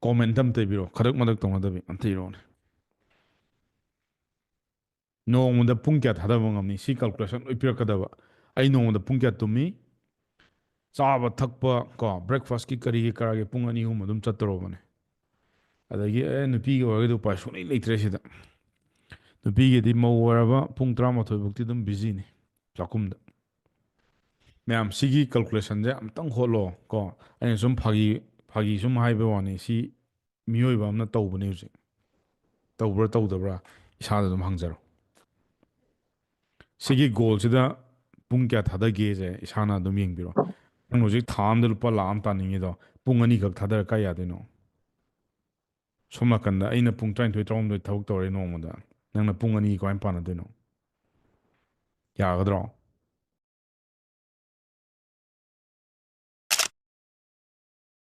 ꯀꯣꯃꯦꯟꯇ ꯑꯝꯇ ꯏꯕꯤꯔꯣ, ꯈꯗꯛ ꯃꯗꯛ ꯇꯧꯅꯗꯕꯤ ꯑꯝꯇ ꯏꯔꯣꯅꯦ꯫ ꯅꯣꯡꯃꯗ ꯄꯨꯡ ꯀꯌꯥ ꯊꯥꯗꯕ ꯉꯝꯅꯤ? ꯁꯤ ꯀꯥꯜꯀꯨꯂꯦꯁꯟ ꯂꯣꯏ ꯄꯤꯔꯛꯀꯗꯕ꯫ ꯑꯩ ꯅꯣꯡꯃꯗ ꯄꯨꯡ ꯀꯌꯥ ꯇꯨꯝꯃꯤ? ꯆꯥꯕ ꯊꯛꯄ ꯀꯣ, ꯕ꯭ꯔꯦꯛꯐꯥꯁꯀꯤ ꯀꯔꯤꯒꯤ ꯀꯔꯥꯒꯤ ꯄꯨꯡ ꯑꯅꯤ ꯑꯍꯨꯝ ꯑꯗꯨꯝ ꯆꯠꯇꯧꯔꯕꯅꯦ꯫ ꯑꯗꯒꯤ ꯑꯦ, ꯅꯨꯄꯤꯒꯤ ꯑꯣꯏꯔꯒꯗꯤ ꯎꯄꯥꯏ ꯁꯨꯡꯂꯩ ꯂꯩꯇ꯭ꯔꯦ ꯁꯤꯗ꯫ ꯅꯨꯄꯤꯒꯤꯗꯤ ꯃꯧ ꯑꯣꯏꯔꯕ ꯄꯨꯡ ꯇꯔꯥꯃꯥꯊꯣꯏ ꯐꯥꯎꯗꯤ ꯑꯗꯨꯝ ꯕꯤꯖꯤꯅꯤ ꯆꯥꯛꯈꯨꯝꯗ꯫ ꯃꯌꯥꯝ ꯁꯤꯒꯤ ꯀꯥꯜꯀꯨꯂꯦꯁꯟꯁꯦ ꯑꯝꯇꯪ ꯍꯣꯠꯂꯣ ꯀꯣ꯫ ꯑꯩꯅ ꯁꯨꯝ ꯐꯥꯒꯤ, ꯐꯥꯒꯤ ꯁꯨꯝ ꯍꯥꯏꯕ ꯋꯥꯅꯤ꯫ ꯁꯤ ꯃꯤꯑꯣꯏꯕ ꯑꯃꯅ ꯇꯧꯕꯅꯦ ꯍꯧꯖꯤꯛ꯫ ꯇꯧꯕ꯭ꯔꯥ ꯇꯧꯗꯕ꯭ꯔꯥ ꯏꯁꯥꯗ ꯑꯗꯨꯝ ꯍꯪꯖꯔꯣ꯫ ꯁꯤꯒꯤ ꯒꯣꯜꯁꯤꯗ ꯄꯨꯡ ꯀꯌꯥ ꯊꯥꯗꯒꯦꯁꯦ ꯏꯁꯥꯅ ꯑꯗꯨꯝ ꯌꯦꯡꯕꯤꯔꯣ꯫ ꯅꯪ ꯍꯧꯖꯤꯛ ꯊꯥ ꯑꯃꯗ ꯂꯨꯄꯥ ꯂꯥꯈ ꯑꯃ ꯇꯥꯅꯤꯡꯉꯤꯗꯣ, ꯄꯨꯡ ꯑꯅꯤꯈꯛ ꯊꯥꯗꯔ ꯀꯥꯏ ꯌꯥꯗꯣꯏꯅꯣ? ꯁꯣꯝ ꯅꯥꯀꯟꯗ ꯑꯩꯅ ꯄꯨꯡ ꯇꯔꯥꯅꯤꯊꯣꯏ, ꯇꯔꯥꯍꯨꯝꯗꯣꯏ ꯊꯕꯛ ꯇꯧꯔꯦ ꯅꯣꯡꯃꯗ, ꯅꯪꯅ ꯄꯨꯡ ꯑꯅꯤ ꯀꯃꯥꯏꯅ ꯄꯥꯟꯅꯗꯣꯏꯅꯣ? ꯌꯥꯒꯗ꯭ꯔꯣ?